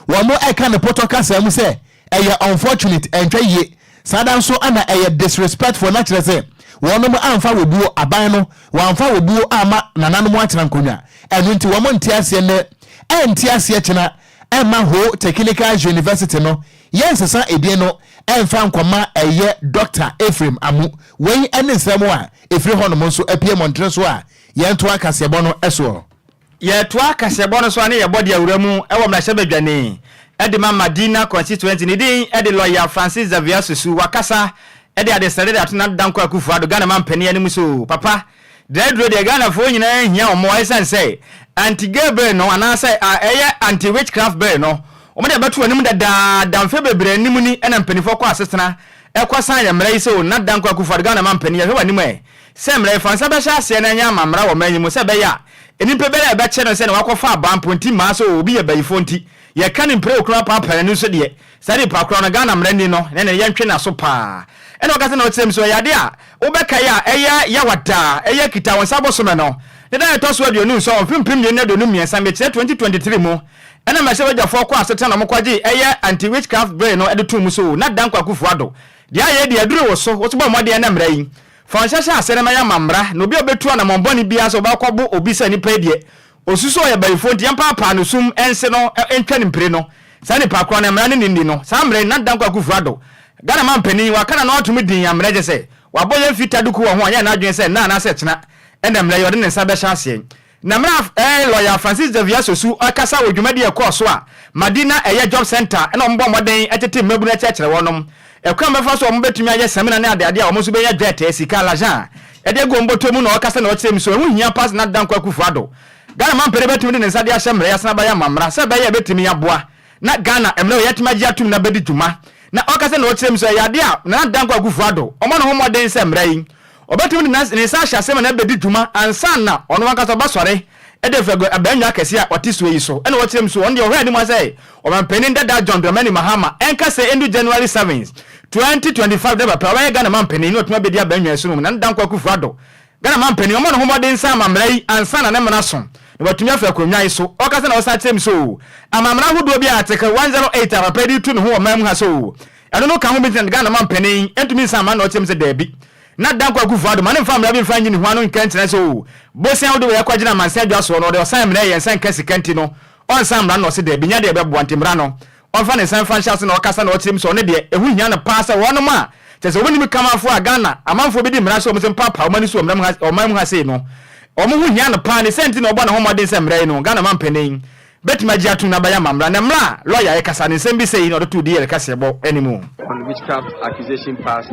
Wɔka no pɔtɔ kasa mu sɛ ɛyɛ unfortunate, ɛntwa yie. Saa da nso na ɛyɛ disrespectful na kyerɛ sɛ wɔnom amfa wɔbuo, aban no, wɔamfa wɔbuo amma nananom atena nkonnwa. Ɛno nti wɔn nte aseɛ nnɛ, ɛnte aseɛ kyena, ɛmma Ho Technical University no yɛnsesa edin no ɛmfa nkɔma ɛyɛ Doctor Ephraim Amu. Wei ne nsɛm a ɛfiri hɔnom nso apue mmɔntene so a yɛntoa kaseɛbɔ no soɔ. Yɛtoa kaseɛbɔ no so a ne yɛbɔ de awura mu wɔ mmarahyɛbadwani de ma Madina constituency ne din de Lawyer Francis Xavier Susu wakasa de adesrɛde de ato Nana Dankwa Akufo Addo, Ghana manpanin anim sɛ oo papa, draduro deɛ Ghanafoɔ nyinaa hia wɔn mmoa ɛsiane sɛ anti-gay bill no anaasɛ ɛyɛ anti-witchcraft bill no wɔn de abɛto anim dadaada mfeɛ bebree anim ni ɛna mpanimfoɔ kɔ asetena ɛkɔ san yɛ mmara yi sɛ oo Nana Dankwa Akufo Addo, Ghana manpanin yɛhwɛ w'anim ɛ sɛ mmara yi fa nsa bɛhyɛ aseɛ na ɛnyɛ amammara wɔ ɔman yi mu sɛ ɛbɛyɛ a nnipa biara a ɛbɛkyɛ no sɛ na wakɔfa abaa mpo nti mmaa sɛ oo obi yɛ bayifoɔ nti yɛka no mpire okunu apaapaa n'ani so deɛ Saa nipa korɔ no Ghana mmara ni no na ɛnɛ yɛntwe n'aso paa. Ɛna ɔka sɛ na ɔkyerɛ mu sɛ ɔyɛ adeɛ a wobɛkae a ɛyɛ yawa daa, ɛyɛ kita wo nsa bosome no ne da a ɛtɔ so 27 mfe 2023, mekyerɛ 2023 mu, ɛna mmarahyɛbadwafoɔ kɔɔ asetena na wɔkɔgyee ɛyɛ anti-witchcraft bill no de too mu so na Dankwa Akufo-Addo deɛ ayɛ deɛ aduru wo so, wo so bɔ mmɔden na mmara yi fa wo nsa hyɛ aseɛ na ma yɛama mmara na obi a ɔbɛtu anamɔn bɔne biara sɛ ɔbɛkɔbo obi sɛ nipa yi deɛ Osusu ɔyɛ bayifoɔ nti yɛmpaapaa no sum nse no ntwa no mpire no. Saa nipa korɔ no mmara ne ne nni no. Saa mmerɛ yi Nana Dankwa Akufo Addo, Ghana manpanin, waka n'ano atom dinn ammerɛ gye sɛ wabɔ yɛn fita duku wɔ ho anyɛ n'adwene sɛ nnɛ anaasɛ kyena ɛna mmerɛ yi ɔde ne nsa bɛhyɛ aseɛ. Na mmerɛ a ɛɛ Lɔya Francis Xavier Sosu ɛkasa wɔ dwumadie a ɛkɔɔ so a Madina ɛyɛ Job Centre ɛna wɔn bɔ mmɔden ɛtete mmabunu ɛkyerɛkyerɛ wɔnom ɛkwan a wɔbɛfa so a wɔbɛtumi ayɛ samina ne adeade a wɔn nso bɛnya dwɛɛtɛɛ sika, l'argent, de agu wɔn bɔtɔ mu na ɔkasa na ɔkyerɛ mu sɛ ɛho hia paa sɛ Nana Dankwa Akufo Addo, Ghana manpanin bɛtumi de ne nsa de ahyɛ mmara yi ase na abayɛ amammara sɛ ɛbɛyɛ a ɛbɛtumi aboa na Ghana mmara wei atumi agye atom na abɛdi dwuma. Na ɔkasa na ɔkyerɛ mu sɛ ɛyɛ adeɛ a Nana Dankwa Akufo Addo ɔmmɔ ne ho mmɔden sɛ mmara yi ɔbɛtumi de ne nsa ahyɛ ase ma no abɛdi dwuma ansa na ɔno ankasa ɔbɛsɔre de afi abannwa kɛseɛ a ɔte soɔ yi so. Ɛna ɔkyerɛ mu sɛ ɔno deɛ ɔhwɛ anim ara sɛ Ɔmanpanin dada John Dramani Mahama ɛnka sɛ ɛndu January 7, 2025 da bɛpɛ a ɔbɛyɛ Ghana manpanin na watumi abɛdi abannwa yi so no mu. Nana Dankwa Akufo Addo, Ghana manpanin, ɔmmɔ ne ho mmɔden nsa ama mmara yi ansa na ne mmara so na watumi afi akonnwa yi so. Ɔkasa na ɔsan kyerɛ mu sɛ oo, amammara ahodoɔ bi a Article 108 a papa yi de retu ne ho wɔ ɔman mu ha sɛ oo, ɛno no ka ho bi nti na Ghana manpanin ntumi nsa amma na ɔkyerɛ mu sɛ daabi. Na Dankwa Akufo Addo ma no mfa mmara bi mfa nyi ne ho ano nka nkyerɛ sɛ oo, bosea a wode wei akɔgyina amansan adwa soɔ no ɔde ɔsan mmara yɛ nsa nka sika nti no ɔnsan mmara no na ɔse daabi nyɛ adeɛ a ɛbɛboa nti mmara no ɔmfa ne nsa mfa nhyɛ ase na ɔkasa na ɔkyerɛ mu sɛ ɔno deɛ ɛho hia no paa sɛ wɔnom a kyerɛ sɛ wɔnim kamafoɔ a Ghana amanfoɔ bɛdi mmara so wɔn sɛ mpaapaa wɔn ani so wɔ mmara mu ha ɔman mu ha sei no wɔn ho hia no paa ne sɛ nti na ɔbɔ ne ho mmɔden sɛ mmara yi no Ghana manpanin bɛtumi agye atom na abɛyɛ amammara na mmara a lɔya ɛkasa ne nsɛm bi sei na ɔde too DL kaseɛbɔ anim. On witchcraft accusation passed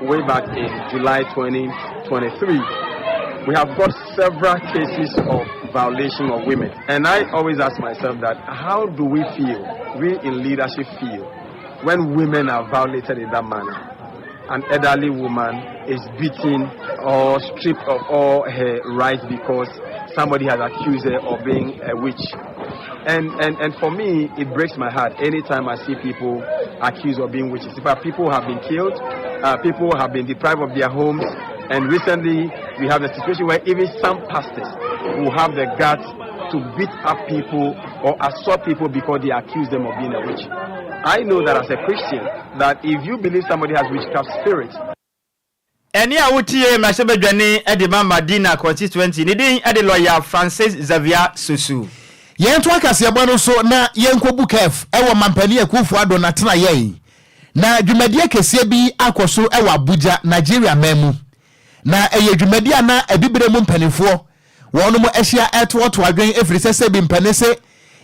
way back in July 2023, we have got several cases of violation of women. And I always ask myself that how do we feel, we in leadership feel, when women are violated in that manner? An elderly woman is beaten or stripped of all her rights because somebody has accused her of being a witch. And, and, and for me, it breaks my heart anytime I see people accused of being witches. In fact, people have been killed, uh, people have been deprived of their homes, and recently we have a situation where even some pastors will have the guts to beat up people or assault people because they accuse them of being a witch. I know that as a Christian, that if you believe somebody has witchcraft spirit, Ɛnne a wotie mmarahyɛbadwani de ma Madina constituency ne din de Lɔya Francis Xavier Sosu. Yɛntoa kaseɛbɔ no so na yɛnkɔbu kɛf wɔ Mampanin Akuffo Addo n'atenaeɛ yi. Na dwumadie kɛseɛ bi akɔ so wɔ Abuja, Nigeria man mu. Na ɛyɛ dwumadie a na Abibire mu mpaninfoɔ wɔnom ahyia ɛretoɔtoɔ adwene ɛfiri sɛ sɛbi mpanin se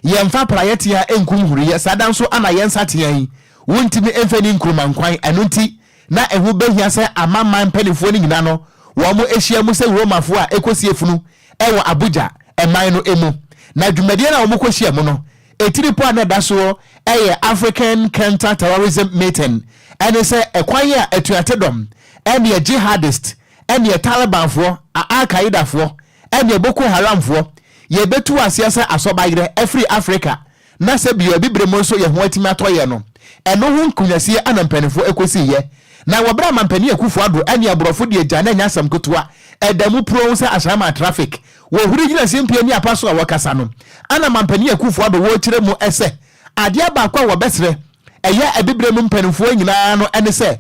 yɛmfa praeɛ tea nkum huruyɛ saa da nso ana yɛn nsateaa yi wontumi mfa ni nkruma nkwan ɛno nti na ɛho bɛhia sɛ amanaman mpaninfoɔ no nyina no wɔn ahyia mu sɛ Romafoɔ a ɛkɔsie funu wɔ Abuja man no mu. Na dwumadie no a wɔkɔhyia mu no etiri po a na ɛda soɔ yɛ African Counter Terrorism Meeting ɛne sɛ ɛkwan a atuatedɔm ɛneɛ Jihadist ɛneɛ Talibanfoɔ, Al-Qaedafoɔ ɛneɛ Boko Haramfoɔ yɛbɛtu aseɛ sɛ asɔbayerɛ afiri Africa na sɛ bio Abibire mu nso yɛn ho atumi atɔ yɛn no, ɛno ho nkonyasie ana mpaninfoɔ ɛkɔsiiɛ. Na wɔ berɛ a Mampanin Akuffo Addo ɛne aborɔfo deɛ gya na ɛnyɛ asɛm ketewa, ɛda mu puronn sɛ Ashaiman traffic, wɔhuri gyina simpie ne apa so a wɔkasa no, ana Mampanin Akuffo Addo wɔrekyerɛ mu sɛ adeɛ baako a wɔbɛsrɛ ɛyɛ Abibire mu mpaninfoɔ nyinaa no ɛne sɛ,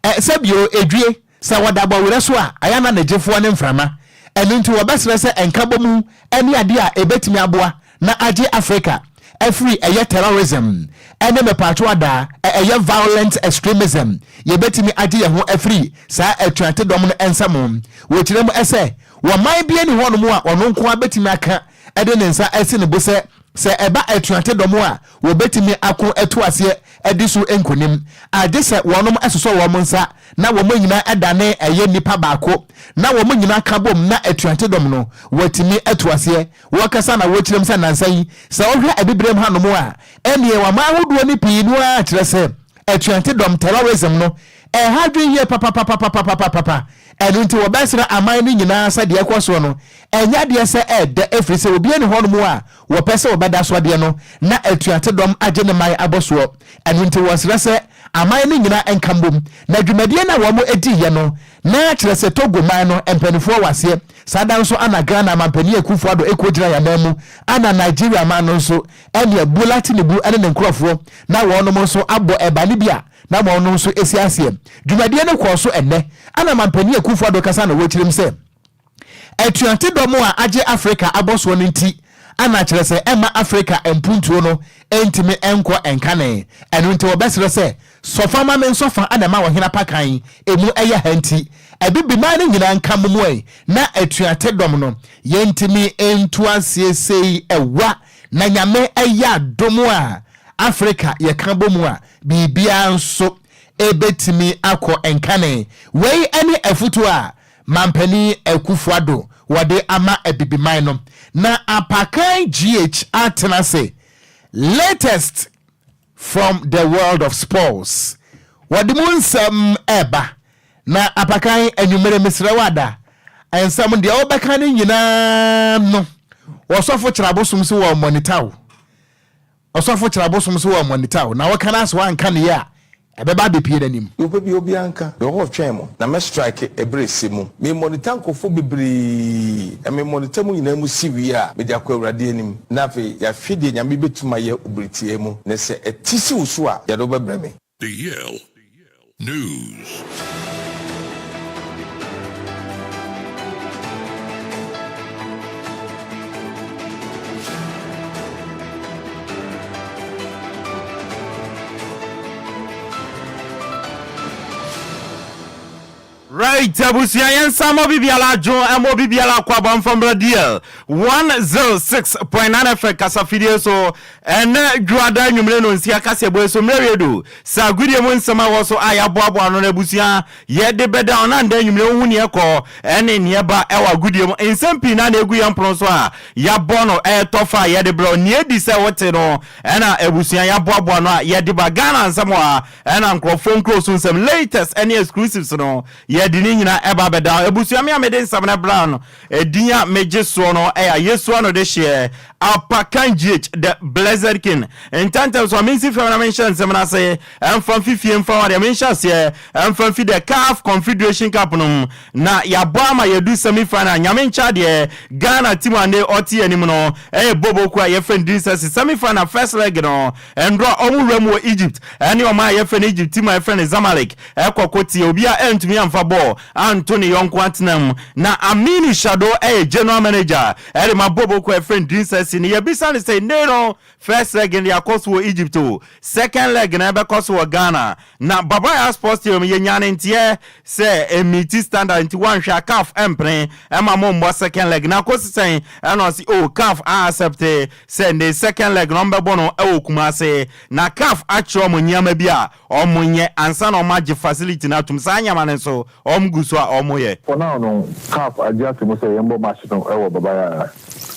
ɛ, sɛ bio edwie, Sɛ wɔda bɔwerɛ so a, ayɛ a na ne gyefoɔ ne mframa. Ɛno nti wɔbɛsrɛ sɛ nkabɔmu ne adeɛ a ɛbɛtumi aboa na agye Africa afiri ɛyɛ terrorism ne mepatwo adaa ɛyɛ violent extremism, yɛbɛtumi agye yɛn ho afiri saa atuatedɔm no nsam. Wɔkyerɛ mu sɛ, wɔ man bi nni hɔnom a ɔno nko ara bɛtumi aka de ne nsa asi ne bo sɛ. Sɛ ɛba atuate dɔm a, wɔbɛtumi ako atu aseɛ adi so nkonim, agye sɛ wɔnom sosɔ wɔn nsa na wɔn nyinaa dane ɛyɛ nnipa baako na wɔn nyinaa ka bom na atuate dɔm no wɔatumi atu aseɛ. Wɔkasa na wɔkyerɛm sɛ nansa yi sɛ wohwɛ Abibirem hanom a, ɛneɛ aman ahodoɔ no pii no ara kyerɛ sɛ atuate dɔm, terrorism, no ɛha adwene yie papapapapapapapa. Ɛno nti wɔbɛsrɛ aman no nyinaa sɛ deɛ ɛkɔ soɔ no ɛnyɛ adeɛ sɛ ɛɛdɛ ɛfiri sɛ obiara nni hɔnom a wɔpɛ sɛ wɔbɛda so adeɛ no na atuate dɔm agye ne man abɔ soɔ. Ɛno nti wɔsrɛ sɛ aman no nyinaa nka mbom na dwumadie no a wɔn diiɛ no na kyerɛ sɛ Togo man no mpaninfoɔ wɔ aseɛ. Saa da nso ana Ghana manpanin Akuffo Addo ɛkɔ gyina yɛn anan mu ana Nigeria man no nso ɛneɛ Bola Tinubu ɛne ne nkorɔfoɔ na wɔnom nso abɔ ɛbane bi a na wɔnom nso ɛsi aseɛ. Dwumadie no kɔɔ so ɛnnɛ ana manpanin Akuffo Addo kasa na wɔkyerɛm sɛ Atuate dɔm a agye Afrika abɔ soɔ no nti ana kyerɛ sɛ ɛmma Afrika mpuntuo no ntumi nkɔ nkane. Ɛno nti wɔbɛsrɛ sɛ sɔfa ma me nsɔfa na ɛma ɔhene apakan ɛmu yɛ ha nti Abibiman no nyinaa nka mmom ɛ na atuate dɔm no yɛntumi ntu aseɛ sei ɛwa na Nyame yɛ adom a Afrika yɛka bɔ mu a biribiara nso ɛbɛtumi akɔ nkane. Wei ne afutuo a Mampanin Akuffo Addo wɔde ama Abibiman no na Apakan GH atena ase Latest from the world of sports wɔde mu nsɛm ɛreba na Apakan anwummere mesrɛ wo ada nsɛm deɛ wobɛka no nyinaa no Ɔsɔfo Kyerɛabosom so wɔ monitor wo. Ɔsɔfo kyerɛ abosom so wɔ monitor na wɔka no asɛ wanka ne yɛ a ɛbɛba abɛpue n'anim. Deɛ ɔpɛ biara obiara nka. Mewɔ hɔ retwɛn mo, na mɛ strike ɛberɛ ɛsɛ mu. Me monitor nkorɔfoɔ bebree, na me monitor mo nyinaa mu si wie a, mede akɔ Awurade anim, na afei yɛahwɛ deɛ Nyame bɛtum ayɛ wɔ bere tiaa mu, na sɛ ɛte si wo so a, yɛde wo bɛbrɛ me. DL News. Right abusua yɛn nsa mmɔ bibiara adwo ɛmmɔ bibiara akɔ aba mfa mmra DL 106.9 FM kasafidie so ɛnɛ dwoada anwummere no nsia kaseɛbɔ so mmerɛ wie do sɛ agodie mu nsɛm a ɛwɔ so a yɛaboaboa ano no abusua yɛde bɛda ɔna nda anwummere wohu neɛ kɔ ɛne neɛ ba ɛwɔ agodie mu nsɛm pii na na ɛgu yɛn pono so a yɛabɔ no ɛtɔ fa a yɛde brɛ neɛ di sɛ wote no ɛna abusua yɛaboaboa no a yɛde ba Ghana nsɛm a Ɛna nkorɔfoɔ nkuro so nsɛm latest ɛne exclusives no yɛde ne nyina ɛba abɛda abusua me a mede nsɛm no bra no ɛdin a megye soɔ no ɛyɛ Ayesu ano de hyeɛ Apakan GH the blessed king ntɛntɛm so a mensi fam na menhyɛ nsɛm no ase ɛmfa mfi fie mfa wadeɛ menhyɛ aseɛ ɛmfa mfi the CAF Confederation Cup no mu na yɛabɔ ama yɛdu semi final nyame nkyɛ adeɛ Ghana team a ne ɔte anim no ɛyɛ Boboko a yɛfrɛ no Dinsɛsi semi final first leg no Ndora ɔmo wura mu wɔ Egypt ɛne ɔman a yɛfrɛ no Egypt team a yɛfrɛ no Zamalek ɛkɔ ko tia obi a ɛntumi amfa bɔɔl anto ne yɔnko atena mu. Na Aminu Shado ɛyɛ general manager ɛde ma bɔɔl kuo a yɛfrɛ no Dreams FC no. Yɛbisa no sɛ nnei no first leg no deɛ akɔ so wɔ Egypt o, second leg no ɛbɛkɔ so wɔ Ghana. Na Baba Yara Sports Stadium yɛnyaa no nteɛ sɛ ɛmmiiti standard nti woanhwɛ a CAF ɛmpene ɛma mo mmɔ second leg no. Akosi sɛn? Ɛna ɔse oh CAF a accept Sɛ ne second leg no ɔmbɛbɔ no wɔ Kumase na caf akyerɛ ɔmo nneɛma bi a ɔmo nyɛ ansa na ɔmo agye facility no atom. Saa nneɛma no nso ɔmo gu so a ɔmo yɛ. For now no, caf agye ato mu sɛ yɛmbɔ match no wɔ Baba Yara.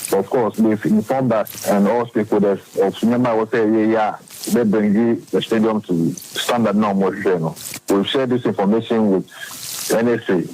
But of course, they've informed us and all stakeholders of nneɛma a ɛwɔ sɛ yɛyɛ a ɛbɛ bringi the stadium to standard no a ɔmo hwehwɛ no. We've shared this information with NSA.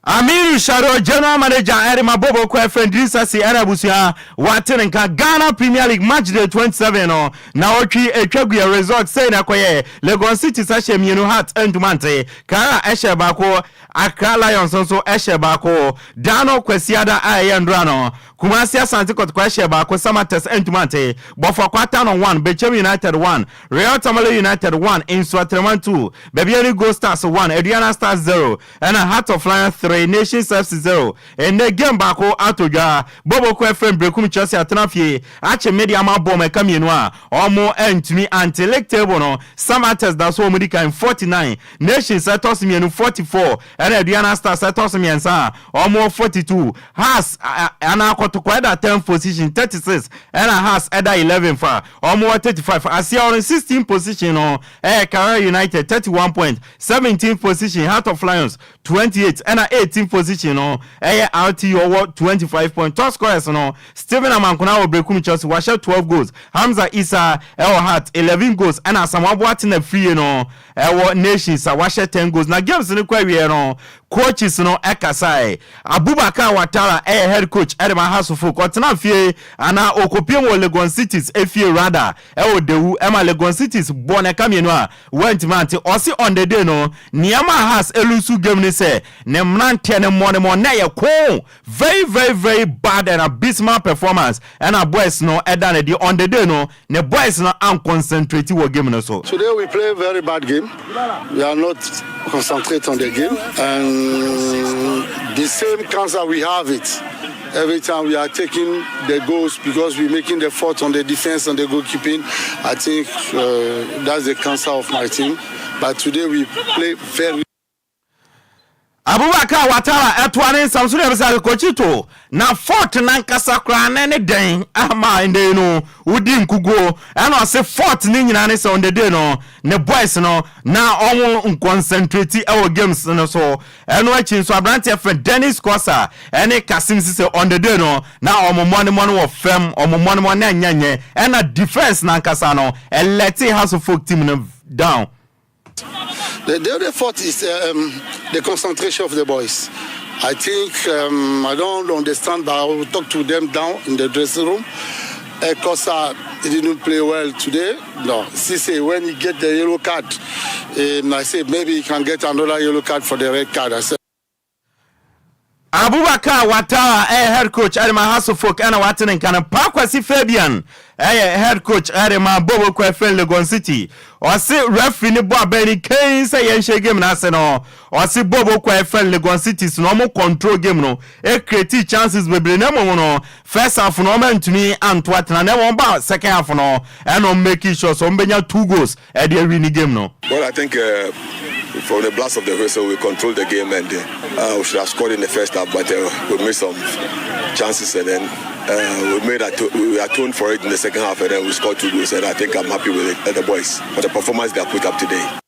Amiru Sharo, General Manager ɛde ma Bobo kɔ ɛfɛ Ndrisa si ɛna abusua wate ne nka Ghana Premier League match day 27 no na ɔtwi etwa gu yɛ result sei na ɛkɔyɛ Legon Cities ahyɛ mmienu Hearts antuma nte Kara ɛhyɛ baako Accra Lions nso ɛhyɛ baako Dano Kwasiada a ɛyɛ ndora no Kumasi Asante Kɔtɔkɔ ɛhyɛ baako Samatex antuma nte Bofoakwa Tano 1 Bechem United 1 Real Tamale United 1 Nsuatreman 2 Bibiani Gold Stars 1 Aduana Stars 0 Ɛna Heart of Lions 3, Nations FC 0. Ɛnnɛ game baako atɔ dwa. Boboko FM Berekum Chelsea atena fie akye Medeama abɔ wɔn ɛka mmienu a wɔn antumi ante. League table no, Samatex da so wɔn di kan 49, Nations ɛtɔ so mmienu 44, ɛna Aduana Stars ɛtɔ so mmiɛnsa a wɔn wɔ 42. Hearts anaa Kɔtɔkɔ. Kɔtɔkɔ ɛda 10th position 36 ɛna Hearts ɛda 11th a wɔn wɔ 35. Aseɛ hɔ no 16th position no ɛyɛ Karela United 31 point, 17th position Heart of Lions 28 ɛna 18th position no ɛyɛ RTU ɔwɔ 25 point. Top scorers no Stephen Amankona wɔ Berekum Chelsea wahyɛ 12 goals, Hamza Issah ɛwɔ Hearts 11 goals ɛna Asamoah Boateng afie no ɛwɔ Nations a wahyɛ 10 goals. Na games no kɔ awieɛ no coaches no ɛkasae. Abubakar Watara ɛyɛ head coach ɛde ma Hearts of Oak ɔtena fie anaa ɔkɔpiem wɔ Legon Cities efie rather ɛwɔ Dawu ɛma Legon Cities bɔ no ɛka mmienu a wantumi ante. Ɔse on the day no nea ɛmaa Hearts ɛlusu game ne sɛ ne mmeranteɛ no mmɔnemɔ na ɛyɛ koo very very very bad and abysmal performance ɛna boys no ɛda no adi on the day no ne boys no anconcentrate wɔ game no so. Today we play very bad game. We are not concentrate on the game and the same cancer we have it. Every time we are taking the goals because we're making the fault on the defense and the goalkeeping. I think uh, that's the cancer of my team. But today we play very Abubakar Watara ɛtoa ne nsɛm so na ɛbisa Kochito na fort nankasa koraa ne ne dɛn ama ndɛ yi no wodi nkuguo ɛna ɔse fort ne nyinaa ne sɛ on the day no ne boys no na ɔmo nconcentrate ɛwɔ games no so ɛno akyi nso aberanteɛ fɛ Dennis Kosa ɛne Kasim Sise on the day no na ɔmo mmɔnemɔ no wɔ fam ɔmo mmɔnemɔ na ɛnyɛnyɛ ɛna defense nankasa no ɛlɛte Hearts of Oak team no down. The, the other fault is um, the concentration of the boys. I think um, I don't understand, but I will talk to them down in the dressing room. Kosa he didn't play well today. No, Cisse, when he get the yellow card, um, I say maybe he can get another yellow card for the red card. I said. Abubakar Watara ɛyɛ head coach ɛde ma Hearts of Oak ɛna wate ne nka no. Pa Kwasi Fabian ɛyɛ head coach ɛde ma Bobo Kwefin Legon City. Ɔse referee ne bɔ abɛn ne kɛn sɛ yɛnhyɛ game no ase no. Ɔse Bobo Kwefin Legon City so na ɔmo control game no ɛcreate chances bebree na mmom no first half no ɔmo antumi anto atena na mmom ba second half no ɛna ɔmo make sure sɛ ɔmo bɛnya two goals ɛde awi ne game no. Well, I think uh, from the blast of the whistle, we controlled the game and uh, we should have scored in the first half, but uh, we missed some chances and then uh, we made ato- we atoned for it in the second half and then we scored two goals and I think I'm happy with it, uh, the boys for the performance they have put up today.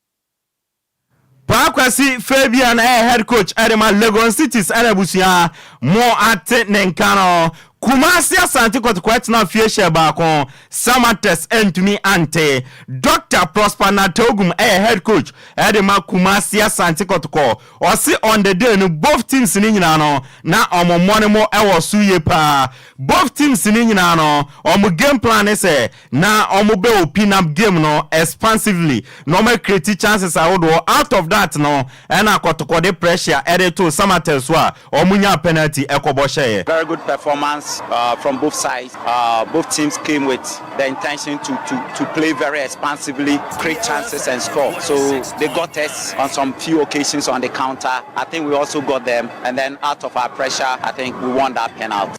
Paa Kwasi Fabian ɛyɛ head coach ɛde ma Legon Cities ɛna abusua mo ate ne nka no. Kumasi Asante Kɔtɔkɔ ɛtena fie hyɛ baako Samatex ɛntumi ante. Doctor Prosper Narteh-Ogum ɛyɛ head coach ɛde ma Kumasi Asante Kɔtɔkɔ. Ɔse on the day no both teams no nyinaa no na ɔmo mmɔne mo ɛwɔ so yie paa. Both teams no nyinaa no ɔmo game plan ne sɛ na ɔmo bɛ open up game no expansively na ɔmo acreate chances ahodoɔ. Out of that no ɛna Kɔtɔkɔ de pressure ɛde too Samatex so a ɔmo nyaa penalty ɛkɔbɔ hyɛeɛ. Very good performance uh, from both sides. Uh, both teams came with the intention to, to, to play very expansively, create chances and score. So they got us on some few occasions on the counter. I think we also got them. And then out of our pressure, I think we won that penalty.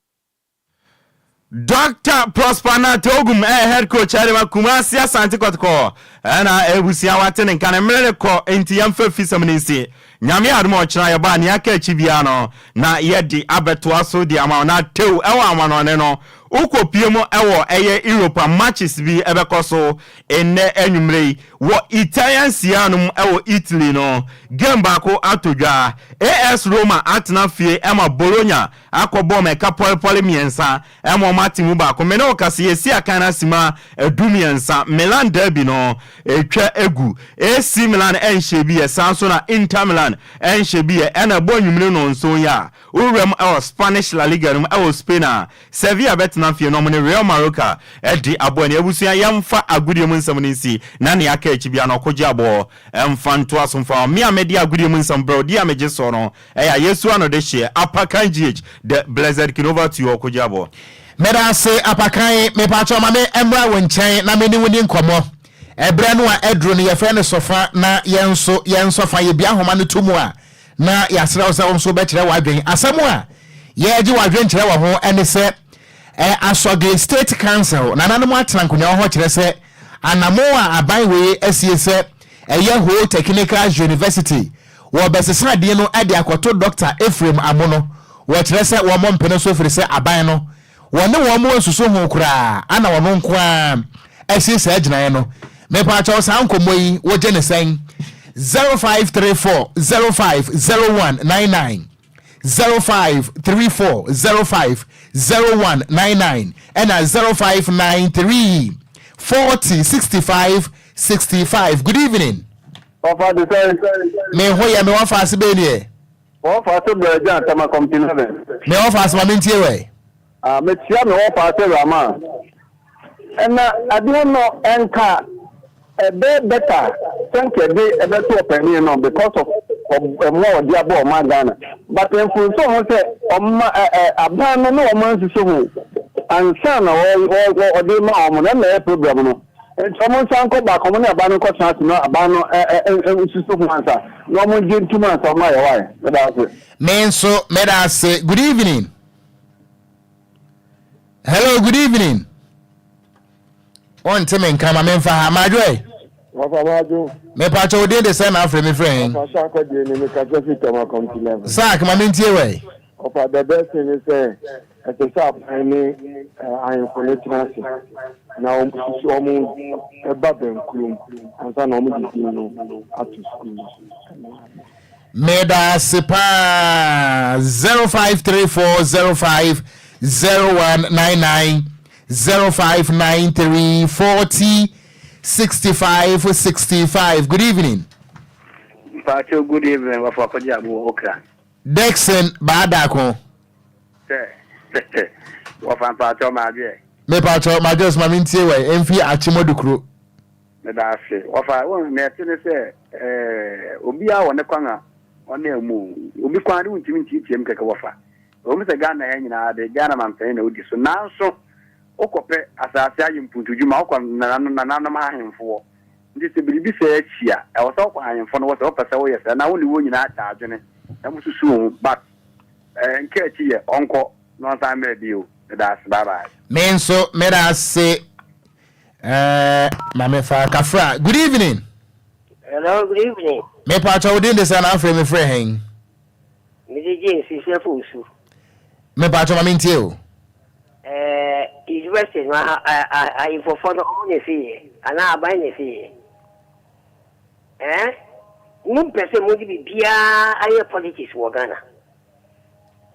Doctor Prosper Narteh Ogum ɛyɛ head coach ɛde ma Kumasi Asante Kɔtɔkɔ ɛna abusua wate ne nka ne mmerɛ rekɔ nti yɛmfa fisɛm no nsi. Nyame adom a ɔkyena yɛba a nea aka akyi biara no na yɛde abɛtoa so de ama wo na tew ɛwɔ amanɔne no wokɔpie mu ɛwɔ ɛyɛ Europe a matches bi ɛbɛkɔ so nnɛ anwummerɛ yi wɔ Italian Serie A no mu ɛwɔ Italy no game baako atɔ dwa AS Roma atena fie ɛma Bologna akɔbɔ ma ɛka pɔlepɔle mmiɛnsa ma wɔn ate mu baako. Me ne wo kasa yɛsi akan no asima 13. Milan derby no ɛtwa agu. AC Milan ɛnhyɛ bi yɛ saa nso na Inter Milan ɛnhyɛ bi yɛ ɛna ɛbɔ anwummere nnɔnson yi a wowura mu ɛwɔ Spanish La Liga no mu ɛwɔ Spain a Sevilla bɛtena fie na wɔn ne Real Mallorca ɛde abɔ ani. Abusua yɛmfa agodie mu nsɛm no nsi na nea aka akyi biara no ɔkogye aboɔ ɛmfa ntoa so mfa me a mede agodie mu nsɛm brɛ wo deɛ a megye soɔ no Ɛyɛ a yɛsua no de hyeɛ. Apakan GH, the blessed king over to you Ɔkogyabɔ. Meda ase Apakan, mepakyɛw ma me mmra wo nkyɛn na me ne wo ni nkɔmmɔ. Ɛberɛ no a aduru no yɛfrɛ no sɔfa na yɛn nso yɛn sɔfa yɛbia ahoma no to mu a na yɛasrɛ wo sɛ wo nso wobɛkyerɛ w'adwen. Asɛm a yɛregye w'adwenkyerɛ wɔ ho ne sɛ Asɔge State Council nananom atena nkonnwa wɔ hɔ kyerɛ sɛ anamon a aban wei asie sɛ ɛyɛ Ho Technical University Wɔrebɛsesa din no de akɔto Dɔkta Ephraim Amono. Wɔkyerɛ sɛ wɔmmɔ mpene so ɛfiri sɛ aban no. wɔne wɔn ansusu ho koraa ana ɔno nko ara asi saa gyinaeɛ no. Mepaakyɛw saa nkɔmmɔ yi wogye ne sɛn? 0534 05 0199 0534 05 0199 ɛna 0593 40 65 65. Good evening. Ɔfa te sɛn? Me ho yɛ, me wɔfa ase bɛn nie? Wɔfa ase brɛ gya Tama Committee 11. Me wɔfa ase ma mentie wɛ. Ah, mekyia me wɔfa ase Rama. Ɛna adeɛ no ɛnka ɛbɛyɛ better sɛ nka ɛde ɛbɛto ɔpanin no because of ɛmoa ɔde abɔ ɔman Ghana. But mfomso ho sɛ ɔma ɛ ɛ aban no ne wɔn ansusu ho ansa na ɔde ma wɔn no ɛna ɛyɛ problem no. Nti wɔn nsan nkɔ back wɔn ne aban no nkɔtena ase na aban no ɛ ɛ nsusu ho ansa na wɔn ngye ntum ansa wɔn ayɛ wae. Meda ase. Me nso meda ase. Good evening. Hello, good evening. Wonte me nka ma memfa ha. Madwo ɛ. Wafa madwo. Mepakyɛ wo din de sɛ na afrɛ me frɛ hen. Wafa Sark deɛ ne mekasa fi Tama Committee 11. Sark ma mentie wɛ. Ɔfa the best thing ne sɛ ɛsɛ sɛ aban ne ahemfo no tena ase na wɔn susu wɔn ba bɛnkurom ansa na wɔn de din no ato sukuu no so. Meda ase paa 0534 05 0199 0593 40 65 65. Good evening. Mpacho good evening wafa akɔgye abo wɔ okra. Dixon Baadako. Sɛ wɔfa mpacho maadweɛ. Mepacho madwo so ma mentie wɛ ɛmfi akyemɔdukuro. Meda ase. Wɔfa, wohu, nea ɛte ne sɛ, ɛɛ, obiara wɔ ne kwan a ɔnam mu. Obi kwan de wontumi ntiatia mu kɛkɛ wɔfa. Ɛwom sɛ Ghana ha nyinaa de, Ghana mampanyin na odi so, nanso wokɔpɛ asase ayɛ mpuntudwuma a, wokɔ nananom, nananom ahemfo hɔ. Nti sɛ biribi sɛɛ akyi a, ɛwɔ sɛ wokɔ ahemfo no hɔ sɛ wopɛ sɛ woyɛ saa, na wo ne wɔn nyinaa kyɛ adwene na mususuw ho. But, ɛɛ, nka akyi yɛ, ɔnkɔ na ɔnsan mmra bio. Meda ase. Bye bye. Me nso meda ase. Eh, Mame fa kafra. Good evening. Hello, good evening. Me pa cho din de sɛ na afrɛ me frɛ hɛn. Me de James sɛ fo su. Me pa cho ma me ntie o. Eh, university no ahemfofo no ɔmo na esi yɛ anaa aban na esi yɛ. Eh, mo mpɛ sɛ mo de biribiara ayɛ politics wɔ Ghana.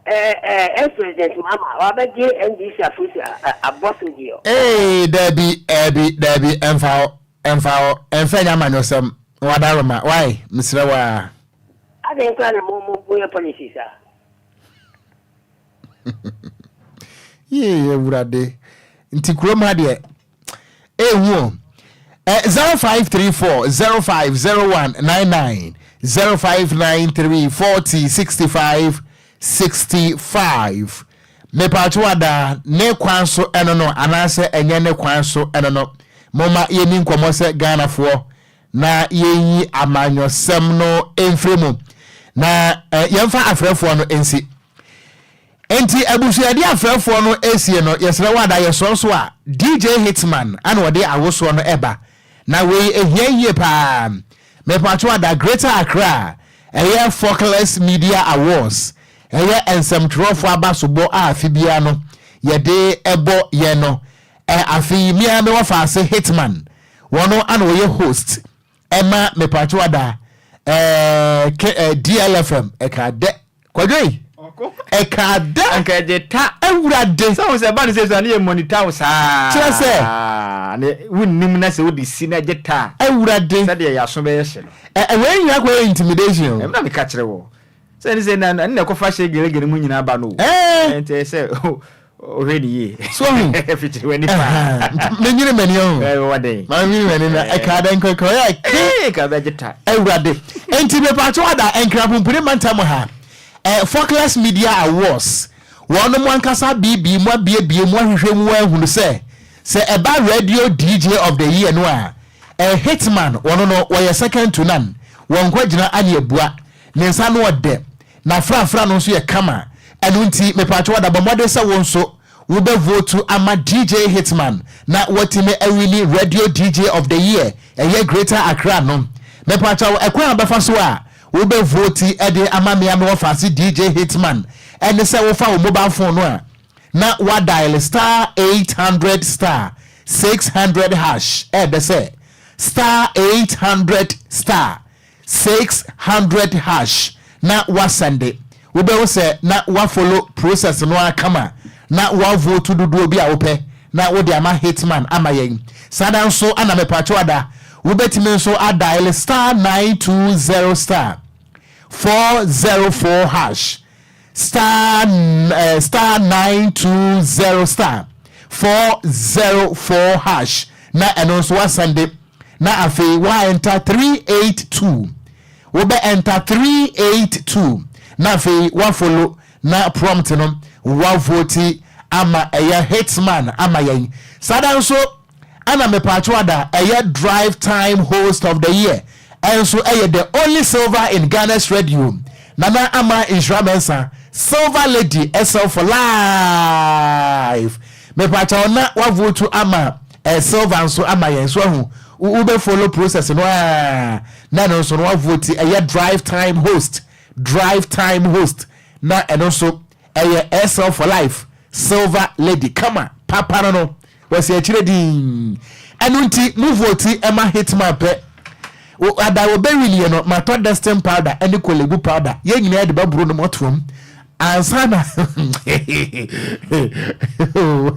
Eh eh ex president Mahama wabɛgye NDC afurusi abɔ so deɛ. Ee dabi ɛbi dabi ɛnfa hɔ ɛnfa hɔ ɛnfa nyɛ amanyɔsɛm wadaroma why mesrɛ wo aa. Adɛn koraa na mo mo moyɛ policy saa. Yee awurade nti kurom ha deɛ Ehu o. Eh, 0534 050199 0593 40 65 65. Mepatwo ada ne kwan so ɛno no anaasɛ ɛnyɛ ne kwan so ɛno no. Momma yɛnni nkɔmmɔ sɛ Ghanafoɔ na yɛnyi amanyɔsɛm no mfiri mu na eh, yɛmfa afrɛfoɔ no nsi. Enti abusuade afrɛfoɔ no esie no yɛsrɛ wo ada yɛsɔɔ so a DJ Hitman ana ɔde awosoɔ no ɛba na wei ehia yie paa mepatwo ada Greater Accra ɛyɛ Folkless Media Awards ɛyɛ nsɛmtwerɛfoɔ abasobɔ a afe biara no yɛde ɛbɔ yɛn no ɛ afe yi me ara me wɔfaase Hitman wɔno ana ɔyɛ host ɛma mepatwo ada ɛɛ ke ɛ DLFM ɛka dɛ Kwadwo yi, ɛkaa dɛ. Anka ɛgye ta. Awurade. Sɛ wo sɛ ɛba no sɛ so a ne yɛ monitor wo saa. Kyerɛ sɛ. Ne wonnim na sɛ wode si na ɛgye ta a. Awurade. Sɛdeɛ yɛn aso bɛyɛ hye no. Ɛ ɛ wei nyinaa kɔyɛ intimidation o. Ɛno na meka kyerɛ wo. Sɛ ne sɛ na ɛno na ɛkɔfa hyɛ gelegele mu nyinaa ba no o. Ɛɛ. Nti ɛyɛ sɛ Ɔhwɛ ne yie. So ahu. Fikyiri w'ani paa. Menyini m'ani ahu. Ɛwɔ den. Ma menyini m'ani na ɛka dɛ nkɔkɔ yɛ ke. Ee ka bɛgye ta. Awurade. Enti mepatwo ada Nkrapumpuni mantam ha. Ɛ Folkless Media Awards. Wɔn mo ankasa abiibii mu abiebie mu ahwehwɛ mu ahunu sɛ sɛ ɛba radio DJ of the year no a ɛ Hitman wɔn no wɔyɛ second to none. Wɔn nkwagyina ane abua. Ne nsa ano ɔdɛ. N'afrafra no nso yɛ kama. Ɛno nti mepatwo Ada bɔ mmɔden sɛ wo nso wo bɛ vote ama DJ Hitman na watumi awini Radio DJ of the year ɛyɛ Greater Accra no. Mepatwa wo ɛkwan a wobɛfa so a wo bɛ vote de ama me a mewɔ faase DJ Hitman ɛne sɛ wofa wo mobile phone no a. na wa dial star 800 star 600 hash ɛɛdɛ sɛ star 800 star 600 hash na wa sɛnde. Wobɛhu sɛ na wa follow process no ara kama na wa vote dodoɔ bi a wopɛ na wode ama Hitman ama yɛn. Saa da nso ana mepatwo ada wobɛtumi nso a dial star 920 star 404 hash star eh, star 920 star 404 hash na ɛno nso wasɛnde na afei wa enter 382 wobɛ enter 382 na afei wa follow na prompt no wa vote ama ɛyɛ Hitman ama yɛn. Saa da nso ɛna mepatwo ada ɛyɛ drive time host of the year ɛnso ɛyɛ the only silver in Ghana's radio, Nana Ama Nhyira Mensah, Silver Lady SL for life. Mepatwo na wa vote ama silver nso ama yɛn so ahu wobɛ follow process no a na ɛno nso no wa vote ɛyɛ drive time host, drive time host, na ɛno nso ɛyɛ SL for life, Silver Lady kama papa no wɔsi akyire din. Ɛno nti mo vote ɛma Hitman pɛ ada wɔbɛwinie no, matɔ dusting powder ɛne Kolebu powder, yɛn nyinaa de bɛboro no mɔtoam ansa na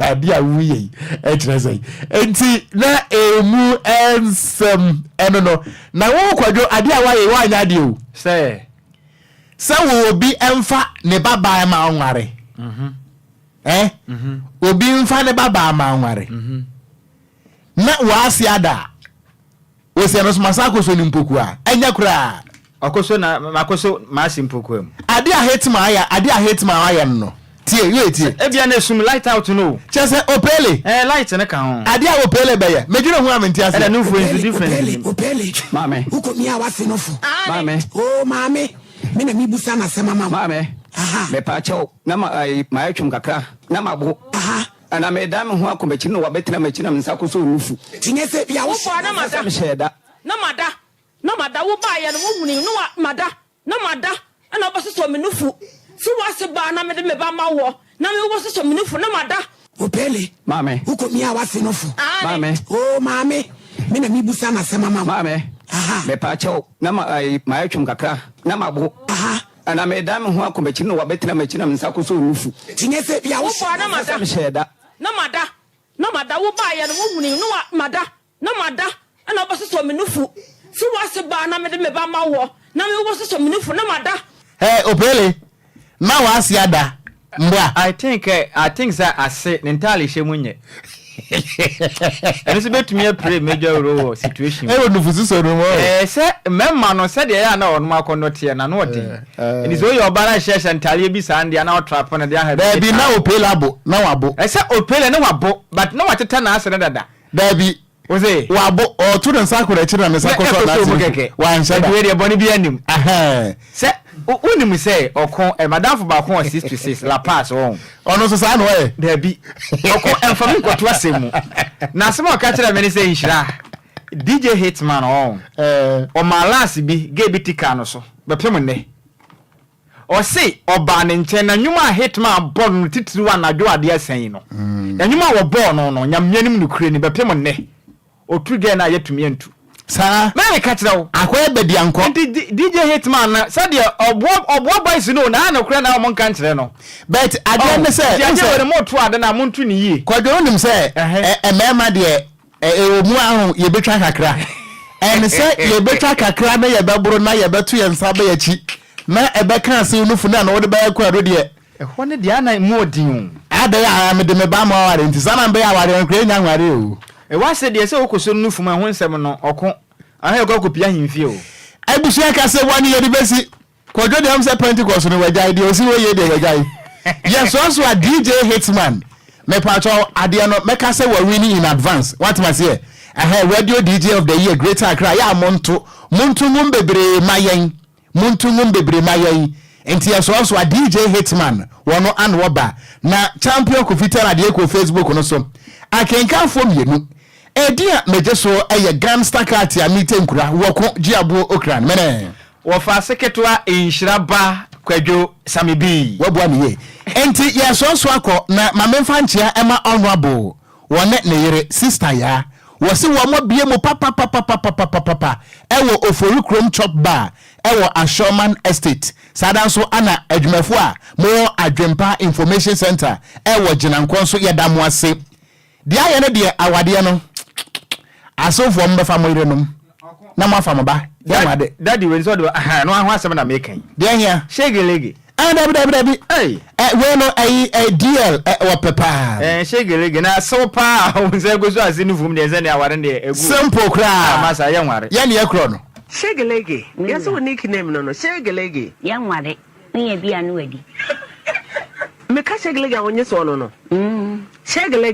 ade a woyɛ yi ɛkyerɛ sɛ nti na emu nsɛm ɛno no na wo Kwadwo ade a woayɛ woanyɛ adeɛ o. Sɛ wo obi ɛmfa ne babaa ma ɔnware eh obi mfa ne babaa ma ɔnware na waase ada a wɔsi ɛno so masa akɔso ne mpoku a ɛnyɛ koraa. Ɔkɔso na makɔso maase mpokua mu. Ade a Hitman ayɛ, ade a Hitman ayɛ no no, tie yɛ tie. Ebia na esum light out no o. Kyerɛ sɛ Opele. Ɛɛ light no ka ho. Ade a Opele bɛyɛ, medwene ho a mente aseɛ. Ɛna nufoɔ yi nso difference Opele, nim. Opele, Maame. Wokɔ mia w'ase no fo. Maame. Oh maame, me na mebusa n'asɛm ama wo. Maame. Aha. Mepaakyɛw, na ma ayi mayɛ twom kakra, na mabo. Aha. Na medan me ho akɔ m'akyi na wabɛtena m'akyi na me nsa akɔsɔ nufu. Nti nyɛ sɛ bia wo. Wobɔɔ na mada. Sɛ mehyɛɛ da. Na mada. Na mada, wo baeɛ no wo hunui no wa mada, na mada, ɛna wo bɛsosɔ me nufu, so w'ase baa na mede me ba ma woɔ, na me wo bɛsosɔ me nufu, na mada. Opele, Maame. Wo kɔ mia w'ase no fo. Maame. Oh maame, me na me busa n'asɛm ama wo. Maame. Aha. Mepaakyɛw, na ma ayi mayɛ twom kakra, na mabo. Aha. Na medan me ho akɔ m'akyi na wabɛtena m'akyi na me nsa akɔsɔ nufu. Nti nyɛ sɛ bia wo. Wo bɔɔ na mada. Sɛ mehyɛɛ da. Na mada, na mada, wo baeɛ no wo hunui no wa mada, Na mada, ɛna wobɛsosɔ me nufu. So w'ase baa na mede me ba ma woɔ, na me wobɛsosɔ me nufu, na mada. Hey Opele, na w'ase ada mbra. I think eh, I think sɛ ase ne ntaale hyɛ mu nyɛ. Ɛno nso bɛtumi apire major role wɔ situation mu. Ɛwɔ nufu sosɔ no mu. Ɛɛ sɛ mmarima no sɛdeɛ ɛyɛ a na wɔn akɔnnɔ teɛ no ano ɔden. Nti sɛ woyɛ ɔbaa na hyɛhyɛ ntaaleɛ bi saa ndeɛ na ɔtrapo no de aha bi. Daabi na Opele abo, na wabo. Ɛsɛ Opele na wabo but na wateta n'ase no dada. Daabi. Wose. Wabo, ɔto ne nsa akɔ n'akyi na ne nsa kɔsɔ n'ase mu kɛkɛ. Wanhyɛ da. Ɛdi deɛ bɔne bi anim. Ɛhɛn. Sɛ wonim sɛ ɔko ɛ madamfo baako wɔ 6 to 6 La Paz wɔn. Ɔno nso saa na ɔyɛ. Daabi. Ɔko ɛnfa mi nkɔto asɛm mu. Na asɛm a ɔka kyerɛ me ne sɛ nhyira DJ Hitman ɔn. Ɔmaa last bi gay bi ti kaa no so bɛpem nnɛ. Ɔse ɔbaa ne nkyɛn na nnwom a Hitman bɔ no no titiriw anadwo a adeɛ asa yi no, na nnwom a wɔbɔɔ no no, Nyame anim nokorɛ ni, bɛpem nnɛ, ɔturu gɛɛ no a yɛatumi antu. Saa. Me na meka kyerɛ wo. Akɔyɛ badiankɔ. Nti DJ Hitman no, sɛdeɛ ɔboa ɔboa boys no o, na nokorɛ na wɔn nka nkyerɛ no. But adeɛ ne sɛ, Nti adeɛ wei no moto ade no a monto no yie. Kwadwo wonim sɛ mmarima deɛ Ɛwɔ mu ara yɛbɛtwa kakra. Ɛne sɛ yɛbɛtwa kakra na yɛbɛboro na yɛbɛto yɛn nsa aba yɛn akyi na ɛbɛka asew no funu a na wode bɛyɛ kwaadu deɛ. Ɛhɔ no deɛ ana mu ɔden o. Adɛn a mede me ba ma aware nti saa na mebɛyɛ awareɛ no koraa ɛnya nware o. Ɛwɔ ase deɛ sɛ wokɔ so no nufu mu ɛho nsɛm no ɔko aha yɛkɔ akɔpie ahemfie o. Abusua kasa bɔ ne yɛde bɛsi. Kwadwo deɛ ɔm sɛ Pentecost no wagyae deɛ ɔsi hɔ yie deɛ wagyae. Yɛsoasoa DJ Hitman mepakyɛw adeɛ no mɛka sɛ wɔ winning in advance watem aseɛ ɛhɛ radio DJ of the year Greater Accra yɛ a monto monto nwom bebree ma yɛn monto nwom bebree ma yɛn nti yɛsoasoa DJ Hitman wɔno ano ɔba na Champion Kofi Tara deɛ kɔ Facebook no so akenkanfoɔ mmienu Edin a megye so yɛ Gangsta Cat a mete nkura, Wɔko, Gye Aboɔ, Okran, Mene. Wɔfaase ketewa nhyira ba. Kwadwo Sami Bii. Wabua me yie. Enti yɛresoasoa akɔ na ma memfa nkyea ɛma Honourable wɔne ne yere Sister Yaa. Wɔse wɔn abue mu papapapapapapapa ɛwɔ Ofori Kurom Chop Bar ɛwɔ Ashorman Estate. Saa da nso ana adwumafoɔ a mowɔ Adwempa Information Centre ɛwɔ Gyenankɔ nso yɛda mo ase. Deɛ ayɛ no deɛ awadeɛ no asewfoɔ mobɛfa mo yerenom na moafa mo ba yɛ mo ade. Daddy wei nso ɔde ahan no ho asɛm na meka yi. Deɛ hia. Shegelege. Ah dabi dabi dabi. Hey. Eh, wei no ɛyi eh, DL eh, wɔpɛ paa. Eh, shegelege na sew paa a wo nsa gu so ase no fum deɛ sɛ ne aware deɛ egu. Simple koraa. Ah masa yɛ nware. Yɛ ne yɛ korɔ no. Shegelege. Yɛ sɛ wo nickname no no shegelege. Yɛ nware. Wonya bi a na wadi. Meka shegelege a wonye soɔ no no. Shegelege.